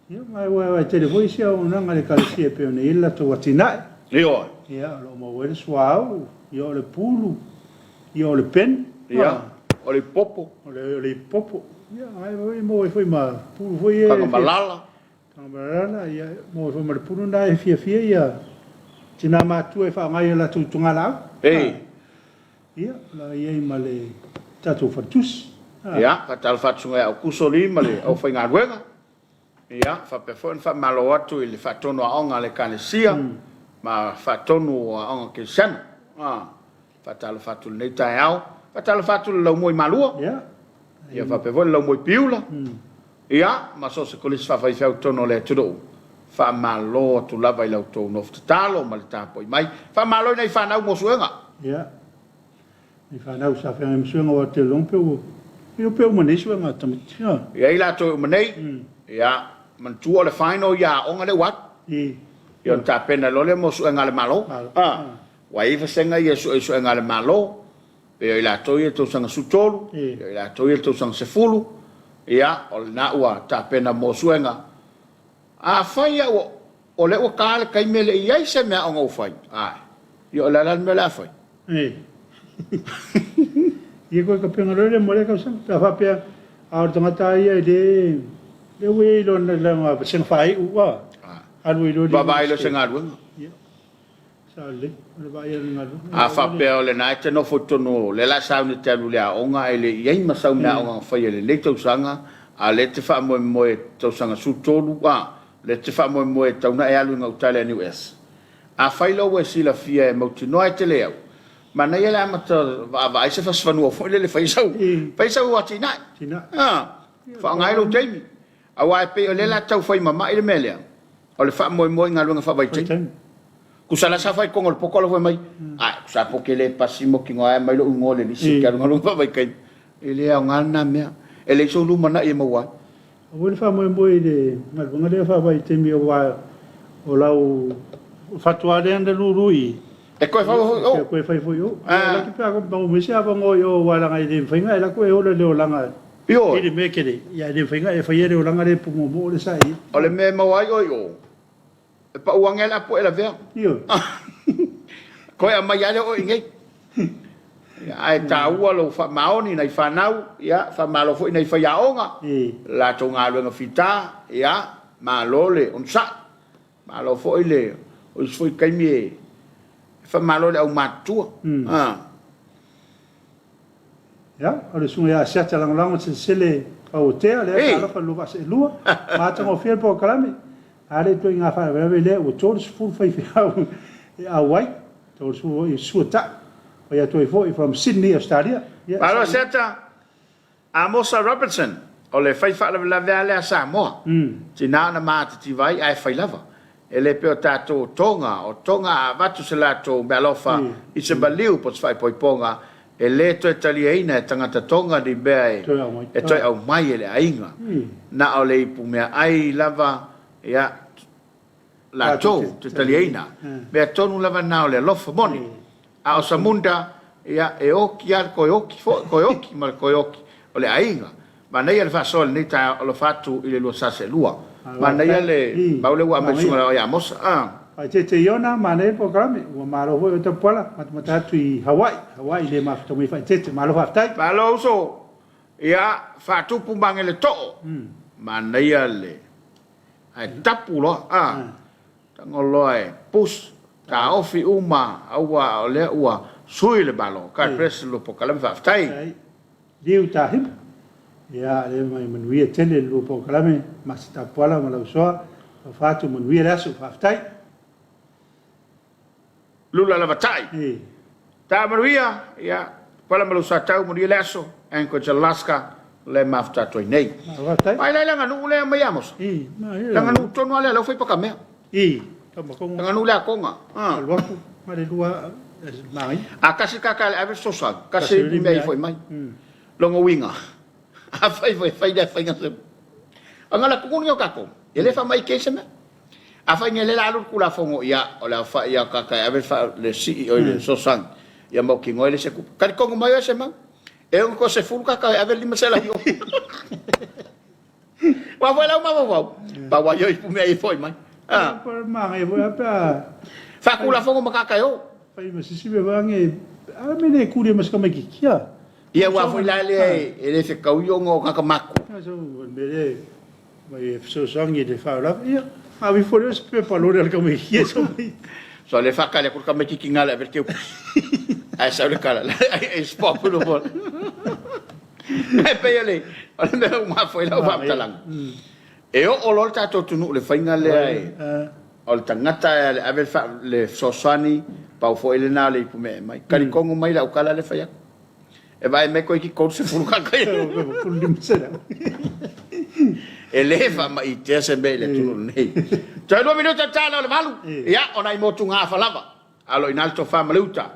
Ia, ma aua e tele foi isi auaunaga a le Ekalesia e pei ona i ai le latou atinae. Ioe. Ia, o lo o maua ai le suauu, ia o le pulu, ia o le peni. Ia, o le ipopo. O le ipopo. Ia, ae maua ai foi ma pulu foi ia. Tagamalala. Tagamalala, ia, maua ai foi ma le pulu lena e fiafia ia tina matutua e faaaoga i a latou togalaau. Ei. Ia, o le a i ai ma le tatou faletusi. Ia, faatalofa atu susuga ia Aukuso Lee ma le aufaigaluega. Ia, faapea foi ona faamalo atu i le faatonu aoga a le Ekalesia ma faatonu o aoga kerisiano. Faatalofa atu i lenei taeao. Faatalofa atu i le laumua i Malua. Ia, faapea foi le laumua i Piula. Ia, ma so o se kolisi faafaifeau i totonu o le atunuu. Faamalo atu lava i la outou nofo tatalo ma le tapuai mai. Faamalo i nai fanau mo suega. Ia. I fanau sa feagai ma suega o te long pe ua io pe uma nei suega a tamaiti. E i ai latou e uma nei, ia, manatua o le final ia aoga lea ua alu. Ia ona tapena loa lea mo suega a le Malo. Ua i ai vasega ia e sue i suega a le Malo, pei o i latou ia i le tausaga 13, pei o i latou ia i le tausaga 10, ia, o lena ua tapena mo suega. Afai au o lea ua ta le taimi e le i i ai se mea aoga ua fai, ae, ia o le a la le mea o le a fai? Ia koe kapenga loa lea mo lea tausaga. Pe a faapea, a o le tagata lava ia e le, lea ua i ai lona, lana vasega faaiu, a, alu ai loa le Vaavaai loa se galuega. Ia, sao lelei, o le vaai i le galuega. A faapea o lena e te nofo i totonu o lea la sauni e te alu i le aoga ae le i i ai ma sau meaaoga na faia i lenei tausaga, a o lea e te faamoemoe i le tausaga 13, a, o lea e te faamoemoe e tatau ona e alu i gauta i le NUS. Afai loa ua e silafia e mautinoa e te le au, manaia le amata vaavaai se fasifanua foi lele fai sau, fai sau atinae. A, faaaoga ai lou taimi. Aua e pei o lea la tau fai mamai le mea lea, o le faamoemoe i galuega faavaitaimi. Tusa la sa fai i totonu o le poto la fai mai, ae tusa po te le pasi mautinoa e aumai lou igoa i le lisi ou te alu i galuega faavaitaimi. E le aoga lena mea. E leai sou lumanai e maua ai. Aua le faamoemoe i le galuega lea faavaitaimi aua o lau fatu lava lea na lulu i i. E toe fai foi i o. E toe fai foi i o. E laki pe a maua mai se avanoa i o aua leaga e le mafai ona e alu atu e ola i le olaga i le mea tele. Ia e le mafai ona e faia le olaga lea e pumoomoo lea sa e i ai. O le mea e maua ai oe i o, E pau ane le apu e lavea. Ioe. Toe aumai lava lea oe i inei. Ae taua lou faamaoni i nai fanau, ia, faamalo foi i nai faiaoga, le latou galuega fita, ia, malo le onosai. Malo foi le, o isi foi taimi e faamalo i le aumatutua. Ia, o le susuga ia Asiata Lagolago Selesele Fauotea, lea talofa i le 2 vaa seelua, matagofie le polokalame. A le ituaiga faalavelave lea ua 30 faifeau e auai, 30 foi i suatai. Fai atu ai foi from Sydney, Australia. Ia, Malo Asiata. Amosa Robertson, o le fai faalavelave lava lea a Samoa. Tina ona matitiva ai ae fai lava. E le pei o tatou o Toga, o Toga a avatu se latou meaalofa i se maliu po o se faaipoipoga, e le toe taliaina e tagata Toga ni mea e toe aumai e le aiga. Na o le ipumeaai lava, ia, latou te taliaina. Mea tonu lava na o le alofa moni. A o Samunda, ia, e oki lava le toe oki foi, toe oki ma le toe oki o le aiga. Manaia le faasoa i lenei taeao, alofa atu i le lua sa seelua. Manaia le mau lea ua aumai le susuga ia ia Amosa. A. Faaeteete Iona, manaia le polokalame. Ua malo foi oe Tapuala, matamata atu i Hawaii. Hawaii le mafuta mai faaeteete. Malo faafetai. Malo uso. Ia, faatupu magele too. Manaia le Ae tapu loa, a, tago loa e push, taofi uma, aua o lea ua sui le Malo. God bless le lua polokalame, faafetai. Liu Tahimu, ia lea mai manuia tele le lua polokalame, Masi Tapuala ma Lausoa, alofa atu manuia le aso, faafetai. Lula lava tai. Ta manuia, ia, pala ma lou satau, manuia le aso, Anchorage, Alaska, le mafuta atu ai nei. Ai lai laganuu lea mai Amosa. Laganuu tonu lea lau fai pakamea. Laganuu lea konga. A kasi kaka le ave sosa, kasi mea i foi mai. Longa uiga. A fai foi fai lea faiga se. Anga la kuku o kako. E le fa mai ke se mea. Afai nei lea o le a alu le Tulafono, ia, o le aofai lava o tagata e ave le sii oi le fesoasoani, ia mautinoa e leai se tupe. Talitonu mai oe Semau, e ono toe 10 tagata e ave le 500 i o. Aua foi lau mafaufau, pau lava ia o ipu mea ia e foi mai. Ah. Manaia foi lava pe a Faatulafono ma tagata e o. Fai ma sisi mea foi age, a mea le kuli ma se tamaitiiti a. Ia aua foi la lea e le fetaui ona o tagata matutua. So, o le mea lea Mai e fesoasoani i le faalavelave, ia, ave ifo lea o se pepa loli a le tamaitiiti e sau mai. So le faatali atu le tamaitiiti gala e ave le teupusi. Ae sau le kala, e spop lo mo. Ae pei o le o le mea ua mafua ai lau faamatalaga. E oo loa le tatou atunuu i le faiga lea e o le tagata e le ave le fesoasoani, pau foi lena o le ipu mea e aumai. Talitonu mai lau tala lea e fai atu. E vaai mai koe ki 30 kaka E le faamaitea se mea i le atunuu lenei. Toe 2 minuta tala o le 8. Ia, o nai motugaafa lava. A o lo o i ina le tofa ma le uta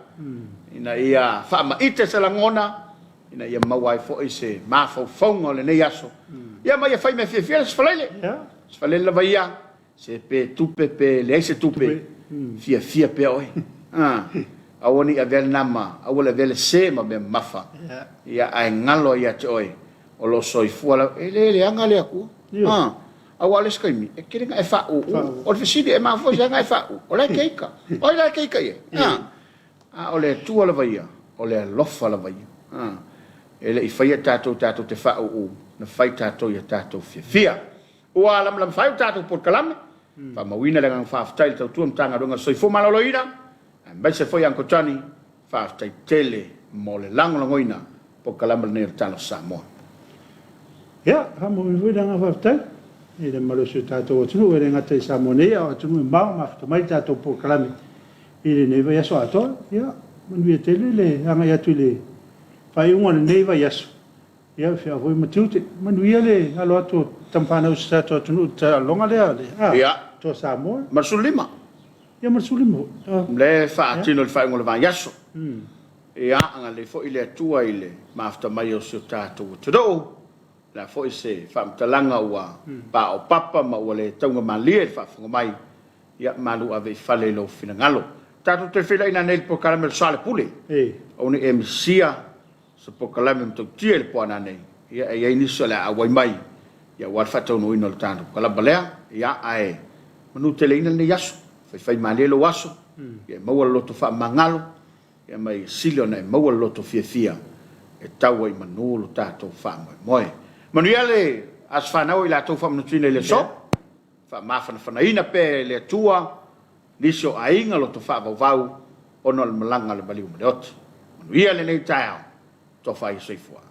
ina ia faamaite se lagona, ina ia maua ai foi se mafaufauga o lenei aso. Ia ma ia fai mea fiafia le Sefalaile. Sefalaile lava ia, Se pe tupe pe leai se tupe, fiafia pea oe. Aua ne i avea le nama, aua le avea le se ma mea mamafa. Ia, ae galo ai ia te oe, o lo o soifua lava. E le leaga le Atua. Aua o le isi taimi, e tele ina e faauu. O le fesili, e mafua i se aga e faauu? O la e te ita. O ai la e te ita i ai? A o le Atua lava ia, o le alofa lava ia. E le i faia tatou tatou te faauu, na fai tatou ia tatou fiafia. Ua lamalama faaiu le tatou polokalame. Faamauina le agaga faafetai i le tautua Matagaluega o le Soifua Maloloina, aemaise foi Uncle Johnny, faafetai tele mo le lagolagoina polokalame lenei o le Tala o Samoa. Ia, faamauina foi le agaga faafetai i le mamalu o si o tatou atunuu, e le gata i Samoa nei, a o atunuu e mamao mafuta mai le tatou polokalame i lenei vaiaso atoa. Ia, manuia tele le agai atu i le faaiuga o lenei vaiaso. Ia, feau foi ma tiute. Manuia le alo atu o tamafanau i si tatou atunuu i le taaloga lea a le Toa Samoa. Ma le 15. Ia ma le 15 foi. O lea e faatino i le faaiuga o le vaiaso. Ia, agalelei foi le Atua i le mafuta mai o si o tatou atunuu. O le a foi se faamatalaga ua paopapa ma ua le taugamalie i le faafofoga mai, ia malu ave i fale i lou finagalo. Tatou toe feiloai nanei i le polokalame o le Soalepule. Aua ne i e misia Se polokalame matautia i le po a nanei, ia e i ai nisi o le a auai mai, ia aua le faataunuuina o le tatou kalaba lea, ia ae manuteleina lenei aso, faifaimalie lou aso, ia e maua le loto faamagalo, ia ma ia sili ona e maua le loto fiafia e tau ai i manu lo tatou faamoemoe. Manuia le aso fanau a i latou faamanatuina i le aso, faamafanafanaina pea e le Atua nisi o aiga loto faavauvau ona o le malaga a le maliu ma le oti. Manuia lenei taeao. Tofa ia soifua.